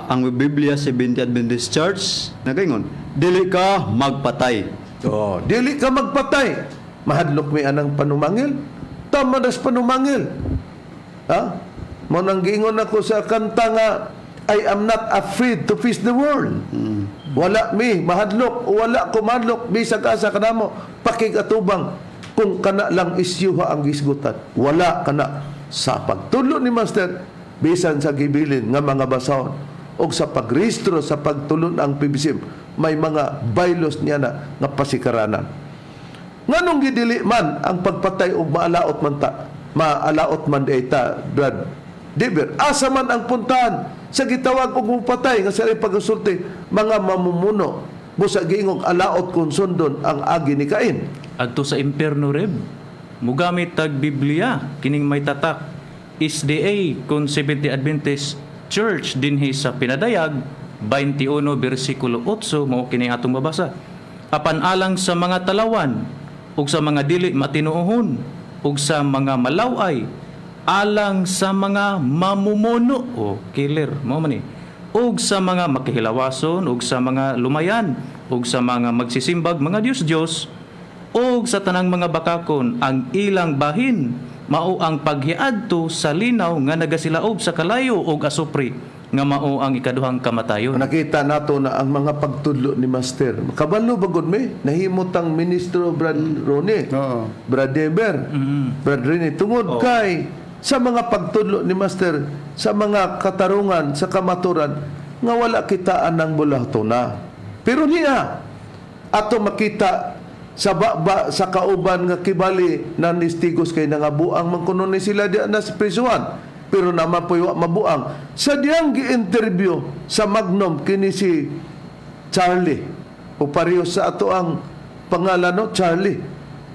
ang Biblia, Seventh Adventist Church, nagaingon dili ka magpatay. Oh, dili ka magpatay. Mahadlok mi anang panumangil. Tama nas panumangil. Ha? Mo nang giingon ako sa kanta nga I am not afraid to face the world. Wala mi mahadlok, wala ko mahadlok bisag asa kanamo pakigatubang kung kana lang isyuha ang gisgutan. Wala kana sa pagtulo ni Master bisan sa gibilin nga mga basahon o sa pagrehistro sa pagtulon ang PBCM may mga bylaws niya na nga pasikaranan. Nganong gidili man ang pagpatay og maalaot man ta, maalaot man day ta, Brad Diber. Asa man ang puntahan sa gitawag og mupatay nga sa pagkasulti mga mamumuno busa giingog alaot kung sundon ang agi ni Cain. Adto sa impierno, Reb. Mugamit tag Biblia kining may tatak SDA kon Seventh-day Adventist Church dinhi sa Pinadayag 21 bersikulo 8 mao kini atong mabasa. Apan alang sa mga talawan ug sa mga dili matinuohon ug sa mga malaway, alang sa mga mamumuno o killer mao man ni, ug sa mga makihilawason ug sa mga lumayan ug sa mga magsisimbag mga Dios-Dios ug sa tanang mga bakakon, ang ilang bahin mao ang paghiadto sa linaw nga nagasilaob sa kalayo ug asupre nga mao ang ikaduhang kamatayon. Nakita nato na ang mga pagtudlo ni Master. Kabalo ba gud mi? Nahimot ang ministro Brad Rone. Oo. Brad Deber. Brad Rene. Tungod kay sa mga pagtudlo ni Master sa mga katarungan, sa kamaturan, nga wala kita anang bulahtona. Pero niya ato makita sa baba sa kauban nga kibali na nistigos kay nangabuang man kuno ni sila diya na sa prisuhan, pero naman po'y wa mabuang sa diyang gi-interview sa Magnum kini si Charlie, o pareho sa ato ang pangalan, no, Charlie,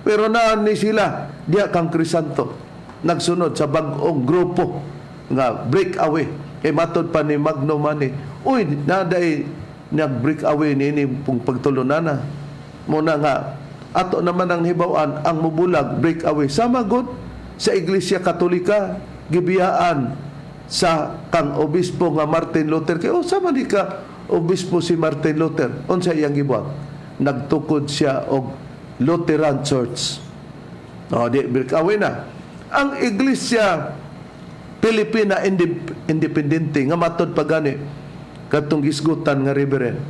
pero naa ni sila diya kang Crisanto nagsunod sa bag-ong grupo nga breakaway. Kay matod pa ni Magnum ani, uy, naday nag breakaway niini pong pagtulunana muna nga ato naman ang hibaw-an ang mubulag breakaway sama god sa Iglesia Katolika, gibiyaan sa kang obispo nga Martin Luther. Kay oh, sama ni ka obispo si Martin Luther, unsa iyang gibuhat? Nagtukod siya og Lutheran Church. Oh, di breakaway na ang Iglesia Pilipina Independente nga matod pa gani katong gisgutan nga reverend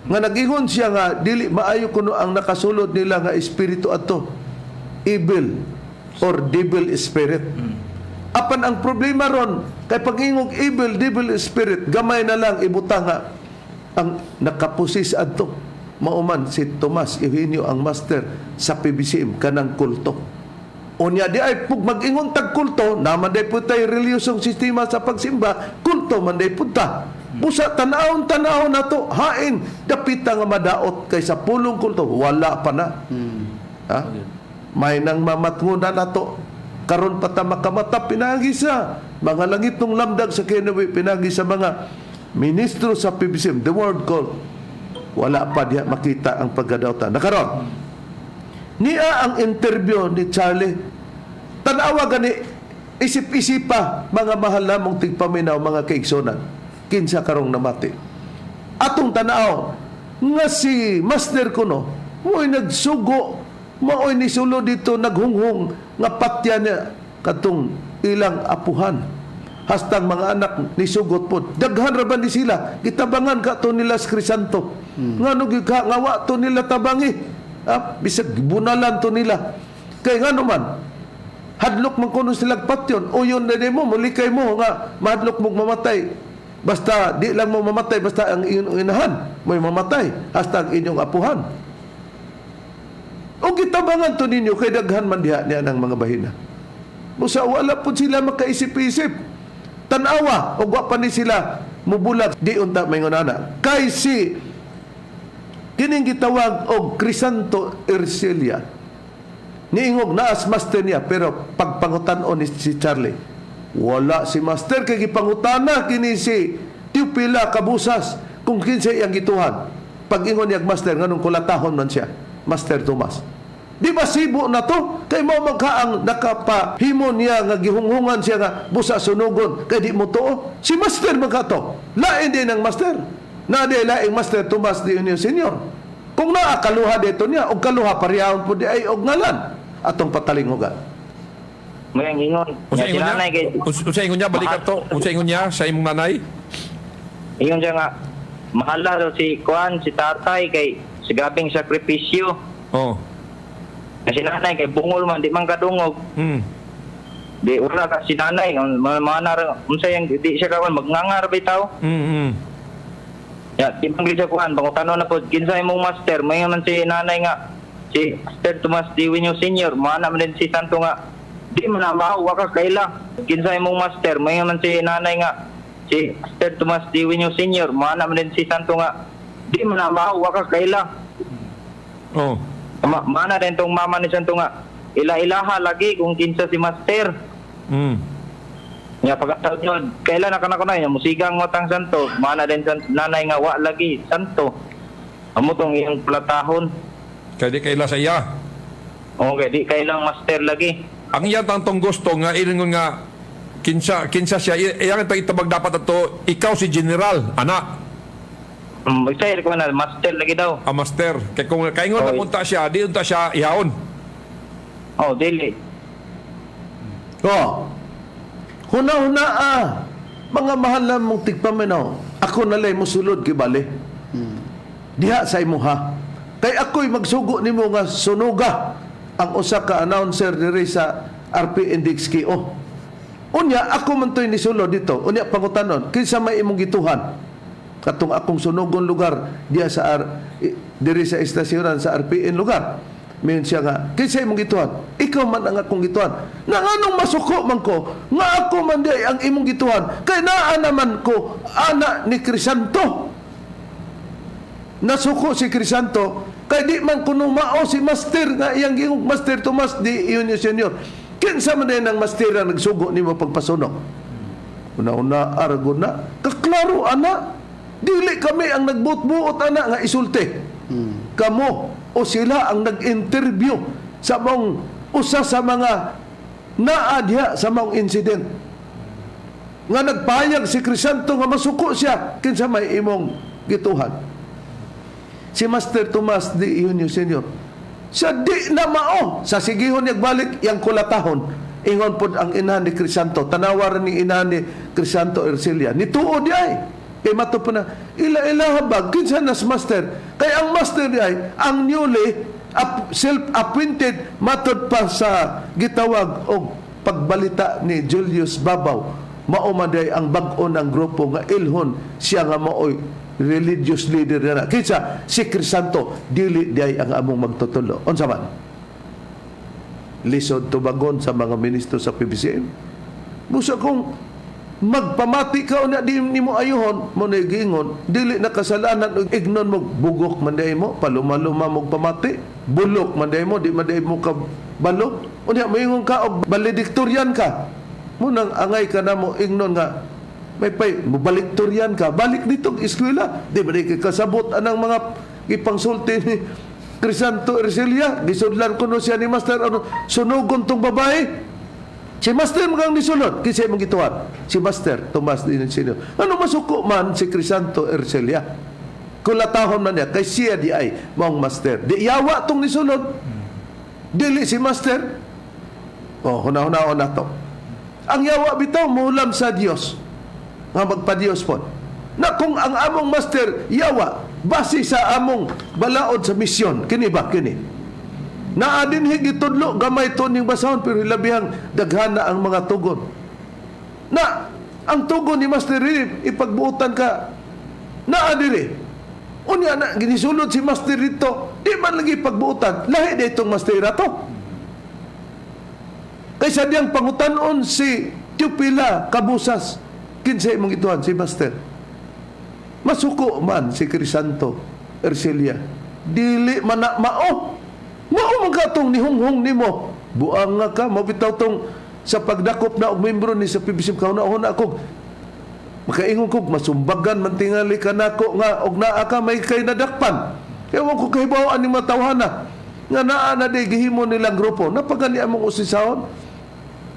nga nag-ingon siya nga dili maayo kuno ang nakasulod nila nga espiritu ato, evil or devil spirit. Apan ang problema ron kay pag-ingog evil, devil spirit, gamay na lang ibutang nga ang nakapusis adto mauman si Tomas Eugenio, ang master sa PBCM, kanang kulto. Unya di ay pug mag-ingon tag kulto, naman day pud tay reliyosong sistema sa pagsimba, kulto man day pud ta. Busa tan-awon tan-awon nato, hain dapita nga madaot kay sa pulong kulto wala pa na. Ha? May nang mamatnguna nato karon pa ta makamata pinagi sa mga langitong lamdag sa kinawi, pinagi sa mga ministro sa PBCM, the word call, wala pa diha makita ang pagkadautan. Nakaron niya ang interview ni Charlie. Tanawa gani, isip-isipa, mga mahal namong tigpaminaw, mga kaigsonan. Kinsa karong namati. Atong tanaw nga si Master kuno mo'y nagsugo, mao'y nisulo dito, naghunghong nga patya niya katong ilang apuhan. Hastang mga anak nisugot po. Daghan ra ba ni sila? Gitabangan ka to nila sa Crisanto. Ngano gyud ka nga wa to nila tabangi? Ah, bisag bunalan to nila. Kay ngano man, hadlok man kuno sila patyon. O yun na mo, mulikay mo nga mahadlok mo mamatay. Basta di lang mo mamatay, basta ang inyong inahan mo'y mamatay, hasta ang inyong apuhan. O gitabangan to ninyo kay daghan man diha niya ng mga bahina. Busa wala po sila makaisip-isip. Tanawa, o wa pa ni sila mubulag, di unta may ngunana. Kay si kining gitawag og Crisanto Ercilia. Niingog naas master niya, pero pagpangutan-on ni si Charlie, wala si master kay gipangutana kini si Teopila Cabusas kung kinsa iyang gituhan. Pag-ingon niya master, nganong kulatahon man siya, Master Tomas. Di ba sibo na to? Kay mao man ka ang nakapahimo niya nga gihunghungan siya nga busa sunugon kay di mo tuo. Si master man ka to. Lain din ang master. Na di laing Master Tomas di Unio Senior. Kung naa kaluha dito niya og kaluha parehahon po di ay og ngalan atong patalinghugan. May ang ingon. Unsa Nga si ingon niya? nanay kay Unsa ingon niya balik ato? Unsa ingon niya sa imong nanay? Ingon siya nga mahala daw si Kuan, si tatay kay sa grabeng sakripisyo. Oh. Nga si nanay kay bungol man, di man kadungog. Di wala ka si nanay, ang mga mga unsa yang di siya kawan magngangar bitaw. Ya, di man gid siya kuan, pangutano na pod kinsa imong master, may man si nanay nga si Master Tomas D. Wino Senior, mana man din si Santo nga di man na mao wa ka kaila. Kinsa imong master, may man si nanay nga si Master Tomas D. Wino Senior, mana man din si Santo nga di man na mao wa ka kaila. Oh. Mana din tong mama ni Santo nga ila-ilaha lagi kung kinsa si master. Nga pagkatawag nyo, kailan na kanako na yun, musigang mo tang santo, mana din nanay nga wa lagi, santo. Amo tong iyang platahon. Kay di kaila sa iya. Okay, di kailang master lagi. Ang iya tantong gusto nga ilingon nga kinsa kinsa siya iyang itang itabag dapat ato ikaw si general ana. Magsayar ko na, master lagi daw. A master kay kung kaingon na Oy. punta siya di unta siya ihawon. Oh, dili. Oh. Huna-huna ah. Mga mahal na mong tigpaminaw. Ako nalay mosulod kibali. Diha sa imuha. Kay ako'y magsugo nimo nga sunuga ang usa ka announcer diri sa RP Index KO. Unya ako man to'y nisulod dito. Unya pangutanon, kinsa may imong gituhan? Katong akong sunugon lugar diya sa diri sa istasyonan sa RPN lugar. Miingon siya nga, "Kinsa imong gituhan?" "Ikaw man ang akong gituhan." Na nganong masuko man ko nga ako man di ang imong gituhan kay naa naman ko ana ni Crisanto? Nasuko si Crisanto kay di man kuno mao si master nga iyang giingong Master Tomas D. Eugenio Senior. Kinsa man din ang master ang nagsugo nimo pagpasunog? Una-una argo na kaklaro ana, dili kami ang nagbuot-buot ana nga isulti. Kamo o sila ang nag-interview sa mong usa sa mga naa diha sa maong incident nga nagpahayag si Crisanto nga masuko siya, kinsa may imong gituhan? Si Master Tomas D. Eugenio Senior. Sa di na mao sa sigihon niya balik yang kulatahon. Ingon pod ang inahan ni Crisanto, tanawa ni inahan ni Crisanto Ercilia, nituo di ay kay mato pa na ila-ila habag kinsa nas master, kay ang master di ay ang newly self-appointed matod pa sa gitawag og pagbalita ni Julius Babaw. Mao man di ay ang bag-o ng grupo nga ilhon siya nga maoy religious leader na. Kinsa si Crisanto? Dili di ay ang among magtutulo. Unsa man lisod tubagon sa mga ministro sa PBCM? Busa kung magpamati ka na di nimo ayuhon mo na giingon dili na kasalanan og ignon mo, bugok man diay mo, palumaluma mo pamati, bulok man diay mo, di man diay mo ka balo. Unya moingon ka og valedictorian ka mo, nang angay ka na mo ingnon nga may pay mobaliktoryan ka, balik dito eskwela, di ba di ka kasabot anang mga gipangsulti ni Crisanto Ercilia? Gisudlan kuno siya ni master, ano sunugon tong babae. Si master magang nisulod, kinsa imong gituan? Si Master Tomas D. Senior. Ano masuko man si Crisanto Ercilia? Kulatahon man niya kay siya di ay maong master. Di yawa tong nisulod. Dili si master. Oh, huna-hunaon na to. Ang yawa bitaw muhulam sa Dios. Nga magpa-Dios po. Na kung ang among master yawa base sa among balaod sa misyon, kini ba kini? Naa din gitudlo gamay to ning basahon, pero hilabihang daghan na ang mga tugon. Na ang tugon ni Master Rilip ipagbuotan ka naa diri. Unya na ginisulod si Master dito, di man lagi pagbuotan. Lahi di itong Master ato. Kaysa diyang pangutanon si Teopila Cabusas, kinsa imong ituan? Si Master. Masuko man si Crisanto Ercilia. Dili man na mao. Mao man ka tong nihunghong nimo. Buang nga ka, mabitaw tong sa pagdakop na og membro ni sa PBC, kauna-una ako makaingon ko masumbagan man tingali ka nako nga og naa ka may kay nadakpan. Kaya wa ko kahibaw ani matawhana nga naa na di gihimo nilang grupo. Napagani among usisahon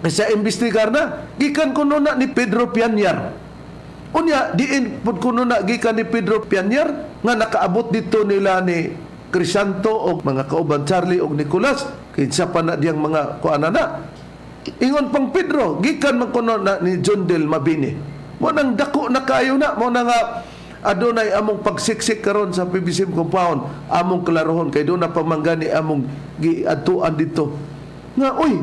sa imbestigar na gikan kuno na ni Pedro Pianyar. Unya diin pud kuno na gikan ni Pedro Pianyar nga nakaabot dito nila ni Crisanto og mga kauban Charlie og Nicolas, kinsa pa na diyang mga kuana na. Ingon pang Pedro, gikan man kuno na ni John Del Mabini. Mo nang dako na kayo na mo na nga adunay among pagsiksik karon sa PBC compound, among klarohon kay doon na pamanggani among giadtuan dito nga uy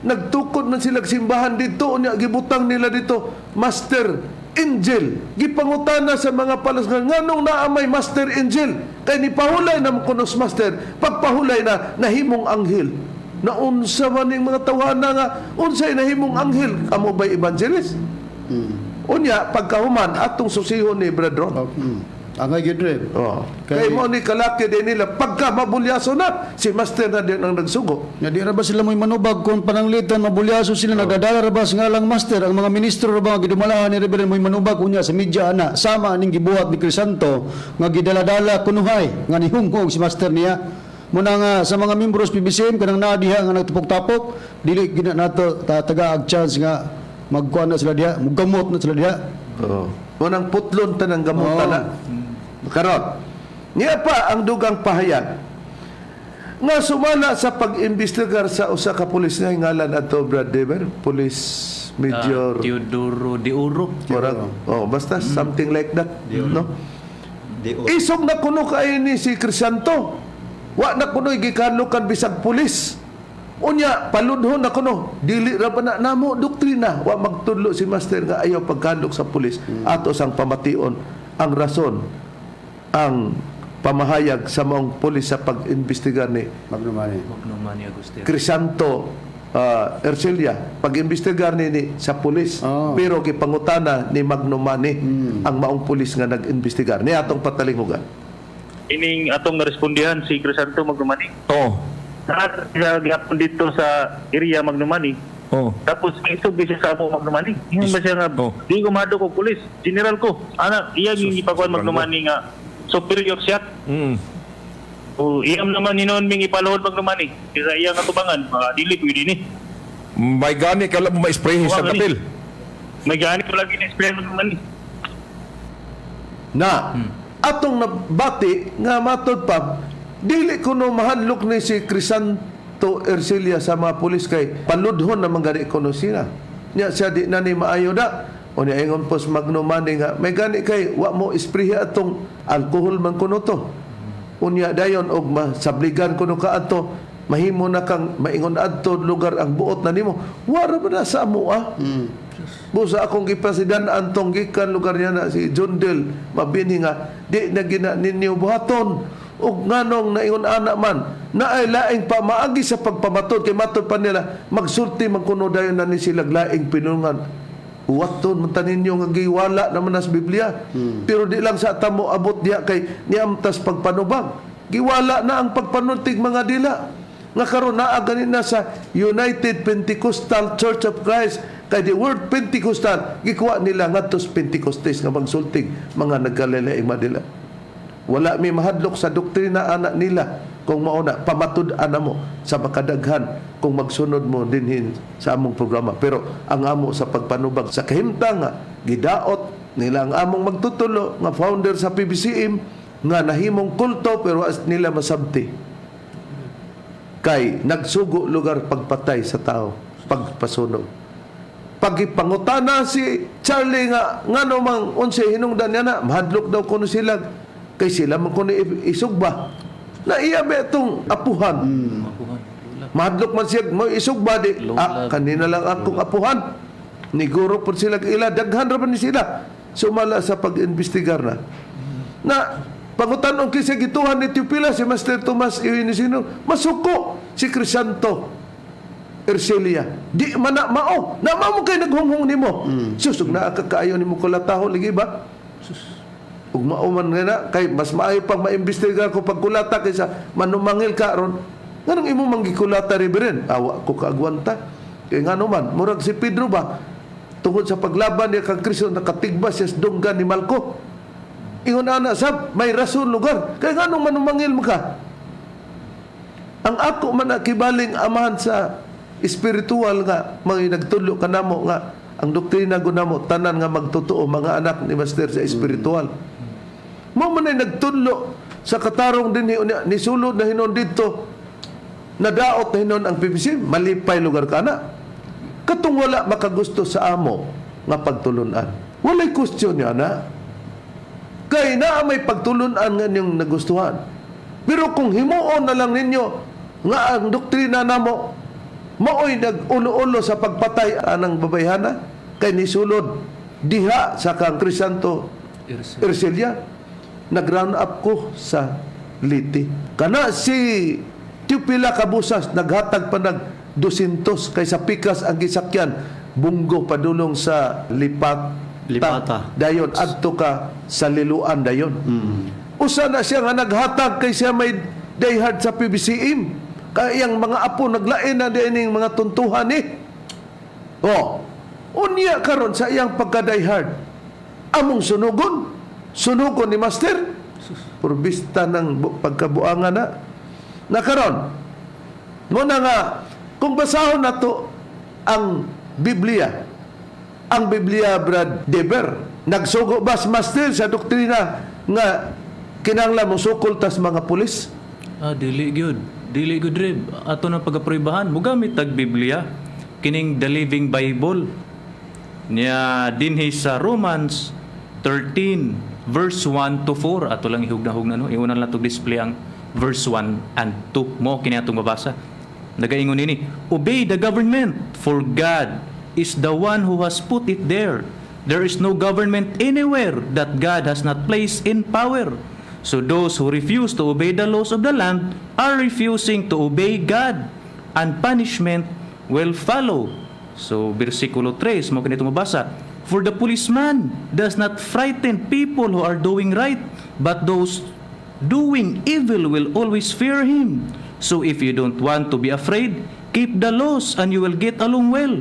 nagtukod man sila simbahan dito, unya gibutang nila dito Master Angel. Gipangutana sa mga palas nga nganong naa may Master Angel, kay ni pahulay na mo kunos master, pagpahulay na nahimong anghel. Na unsa man ning mga tawhana nga unsay nahimong anghel? Kamo bay evangelist? Unya pagkahuman atong susihon ni Brad Ron. Oh. Angay gyud, Rev. Oh. Kay mo ni kalaki din nila pagka mabulyaso na si master na din ang nagsugo. Nga di ra ba sila mo'y manubag kung pananglitan mabulyaso sila, nagadala ra ba sa ngalang master ang mga ministro ra ba nga gidumalahan ni Reverend mo'y manubag unya sa media ana, sama aning gibuhat ni Crisanto nga gidaladala kunuhay nga nihunghong si master niya. Muna nga sa mga membros PBCM kanang naa diha nga nagtapok-tapok, dili gina nato tatagaag chance nga magkuan na sila diha, mugamot na sila diha. Oo. Unang putlon tanang gamutan na. Karon. Niya pa ang dugang pahayag nga sumala sa pag-imbestigar sa usa ka pulis nga ngalan ato, Brad Dever, Police Major Teodoro de Oro. Murag, oh, basta something like that, no? Di Isog na kuno kay ni si Crisanto. Wa na kuno gikanlukan bisag pulis. Unya paludhon na kuno, dili ra ba na namo doktrina, wa magtudlo si master nga ayaw pagkalok sa pulis. Ato sang pamation ang rason ang pamahayag sa maong pulis sa pag-imbestigar ni Magnumani. Magnumani Agustin. Crisanto Ercilia, pag-imbestigar ni sa pulis, pero gipangutana ni Magnumani ang maong pulis nga nag-imbestigar ni atong patalinghugan. Ining atong narespondihan si Crisanto Magnumani. Sa gihapon dito sa area Magnumani. Tapos isog siya sa amo Magnumani. Ingon ba siya nga di ko mahadlok og pulis, general ko. Ana iya Sus, yung gipakuan sobrang Magnumani nga superior siya. O iyam naman hinuon ming ipaluhod Magnumani. Kaysa iyang atubangan, mga dili pwede ni. May gani ka lang mo ma-spray sa Wa, gani. kapil. May gani ko lagi na-explain Magnumani. Na atong nabati nga matod pa dili kuno mahadlok ni si Crisanto Ercilia sa mga pulis kay paludhon naman gani kuno sila nya siya di na ni maayo da o niya ingon pos Magnumani nga may gani kay wa mo isprehi atong alkohol man kuno to, unya dayon og masabligan kuno ka adto, mahimo na kang maingon adto lugar ang buot na nimo, wara ba na sa amo ah. Busa akong gipasidan antong gikan lugar niya na si John Del mabini nga di na gina ninyo buhaton, ug nganong naingon ana man naay laing pamaagi sa pagpamatod kay matod pa nila magsulti man kuno dayon na ni sila laing pinungan. Waton man ta ninyo nga giwala naman nas Biblia, pero di lang sa tamo abot diha kay niamtas pagpanubag, giwala na ang pagpanultig mga dila nga karon naa gani na sa United Pentecostal Church of Christ, kay the word Pentecostal gikuha nila ngadto sa Pentecostes nga magsultig mga nagkalalaing madila. Wala mi mahadlok sa doktrina ana nila kung mao na pamatud-an mo sa makadaghan kung magsunod mo dinhin sa among programa, pero ang amo sa pagpanubag sa kahimtang nga gidaot nila ang among magtutulo nga founder sa PBCM nga nahimong kulto, pero as nila masabti kay nagsugo lugar pagpatay sa tao, pagpasunog. Pagipangutana si Charlie nga ngano mang unsay hinungdan niya na mahadlok daw kuno sila kay sila man kuno isugba. Na iya ba itong apuhan? Mahadlok man siya mo isugba di Lola. ah, kanina lang akong apuhan. Niguro po sila ila daghan ra man ni sila. Sumala sa pag-imbestigar na. Na pangutan-on kay gituhan ni Teopila si Master Tomas Eugenio masuko si Crisanto Ercilia. Di man na mao. Na mao mo kay naghunghong nimo. Susug na ka kaayo nimo kulataho lagi ba? Ug mao man nga na kay mas maayo pang maimbestigar ko pagkulata kaysa manumangil ka ron. Nganong imo man gikulata, Reverend? Awa ko kaagwanta. Kay ngano man murag si Pedro ba, tungod sa paglaban niya kang Kristo nakatigba siya sa dunggan ni Malco. Ingon ana sab may rason lugar. Kay nganong manumangil mo ka? Ang ako man akibaling amahan sa espiritual nga mga nagtudlo kanamo nga ang doktrina ko namo tanan nga magtotoo mga anak ni Master sa espiritual. Mo man ay nagtudlo sa katarong din ni sulod na hinon didto, nadaot na hinon ang PBC, malipay lugar ka na. Katong wala makagusto sa amo nga pagtulunan. Walay question niya na. Kay naa may pagtulunan nga inyong nagustuhan. Pero kung himuon na lang ninyo nga ang doktrina namo maoy nag-ulo-ulo sa pagpatay anang babayhana kay nisulod diha sa kang Crisanto Ercilia, nag-round up ko sa Liti. Kana si Teopila Cabusas naghatag pa nag 200 kay sa pikas ang gisakyan bunggo padulong sa Lipat Lipata. Dayon adto ka sa Liloan dayon. Usa na siya nga naghatag kay siya may diehard sa PBCM. Kaya iyang mga apo naglain na din ning mga tuntuhan ni. Oh. Unya karon sa iyang pagka-diehard. Among sunugon, sunugon ni Master. Purbista ng pagkabuangan na. Na karon, muna nga, kung basahon nato ang Biblia, ang Biblia, Brad Deber, nagsugo ba si Master sa doktrina nga kinahanglan mo sukol tas mga pulis? Ah, dili gyud. Dili gyud, Reb. Ato na pagaprobahan, mugamit tag Biblia kining The Living Bible. Nya dinhi sa Romans 13 verse 1 to 4, ato lang ihugna-hugna no. Iunan lang tog display ang verse 1 and 2 mo kini atong mabasa. Nagaingon nini, "Obey the government, for God is the one who has put it there. There is no government anywhere that God has not placed in power. So those who refuse to obey the laws of the land are refusing to obey God, and punishment will follow. So, versikulo 3, mao kini mabasa. For the policeman does not frighten people who are doing right, but those doing evil will always fear him. So if you don't want to be afraid, keep the laws and you will get along well.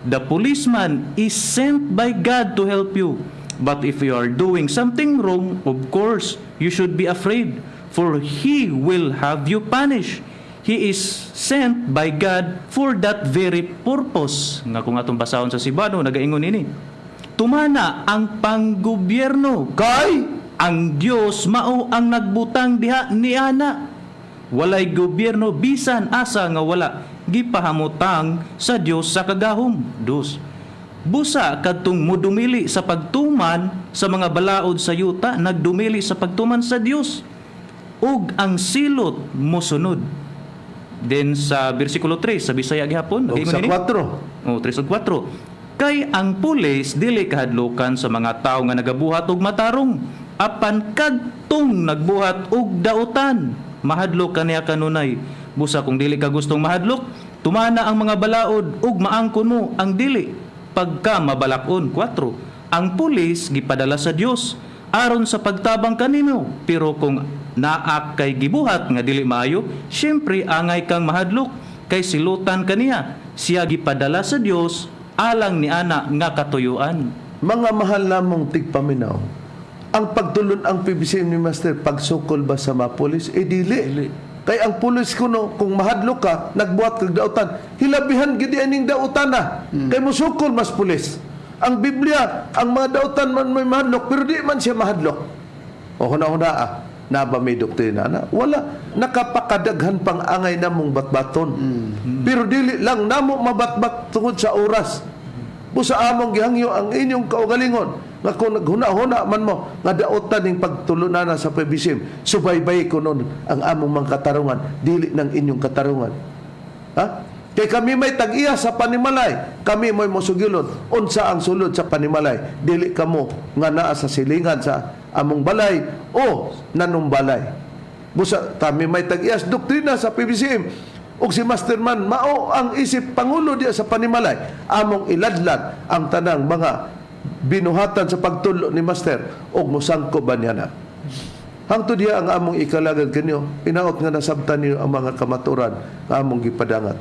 The policeman is sent by God to help you. But if you are doing something wrong, of course, you should be afraid, for he will have you punished. He is sent by God for that very purpose. Nga kung atong basahon sa Cebuano, nagaingon ini. Tumana ang panggobyerno Kay ang Dios mao ang nagbutang diha niana. Walay gobyerno bisan asa nga wala gipahamutang sa Dios sa kagahom. Dos. Busa kadtong mudumili sa pagtuman sa mga balaod sa yuta, nagdumili sa pagtuman sa Dios. Ug ang silot mosunod. Then sa bersikulo 3 sa Bisaya gihapon, Og nagaingon sa ini. 4. O, 3 ug 4. Kay ang pulis dili kahadlukan sa mga tawo nga nagabuhat og matarong, apan kadtong nagbuhat og dautan, mahadlok kaniya kanunay. Busa kung dili ka gustong mahadlok, tumana ang mga balaod ug maangkon mo ang dili pagka mabalakon. 4. Ang pulis gipadala sa Dios aron sa pagtabang kanimo, pero kung naa kay gibuhat nga dili maayo, syempre angay kang mahadlok kay silutan kaniya. Siya gipadala sa Dios alang ni ana nga katuyuan. Mga mahal namong tigpaminaw, ang pagtulon ang PBCM ni Master, pagsukol ba sa mga pulis? Eh dili. Kay ang pulis kuno, kung mahadlok ka, nagbuhat kag dautan, hilabihan gid aning dautan na. Kay musukol mas pulis. Ang Biblia, ang mga dautan man may mahadlok, pero di man siya mahadlok. O huna-huna ah, na ba may doktrina na? Wala. Nakapakadaghan pang angay namong batbaton. Pero dili lang namo mabatbat tungod sa oras. Busa among gihangyo ang inyong kaugalingon nga kung naghuna-huna man mo nga daotan ning pagtulunana sa PBCM, subaybay ko nun ang among mga katarungan, dili ng inyong katarungan. Ha? Kay kami may tag-iya sa panimalay, kami mo'y mosugilon. Unsa ang sulod sa panimalay? Dili kamo nga naa sa silingan sa among balay o nanumbalay. Busa kami may tag-iyas doktrina sa PBCM ug si Masterman mao ang isip pangulo diya sa panimalay. Among iladlad ang tanang mga binuhatan sa pagtulo ni Master ug mosangko ba niya na. Hangtod diya ang among ikalagad kanyo, inaot nga nasabtan niyo ang mga kamaturan nga among gipadangat.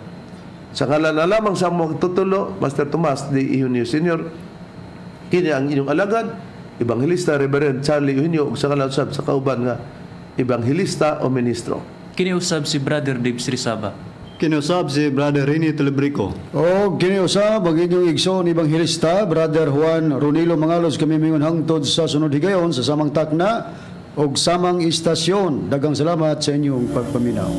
Sa ngalan na lamang sa among tutulo, Master Tomas D. Eugenio Sr., kini ang inyong alagad, Evangelista Reverend Charlie Eugenio, ug sa ngalan usab sa kauban nga Evangelista o Ministro. Kini usab si Brother Dave Srisaba. Kinusab si Brother Rene Telebrico. O kini usab ang inyong igsoon ebanghelista Brother Juan Ronilo Mangalos, kami mingon hangtod sa sunod higayon sa samang takna og samang istasyon. Daghang salamat sa inyong pagpaminaw.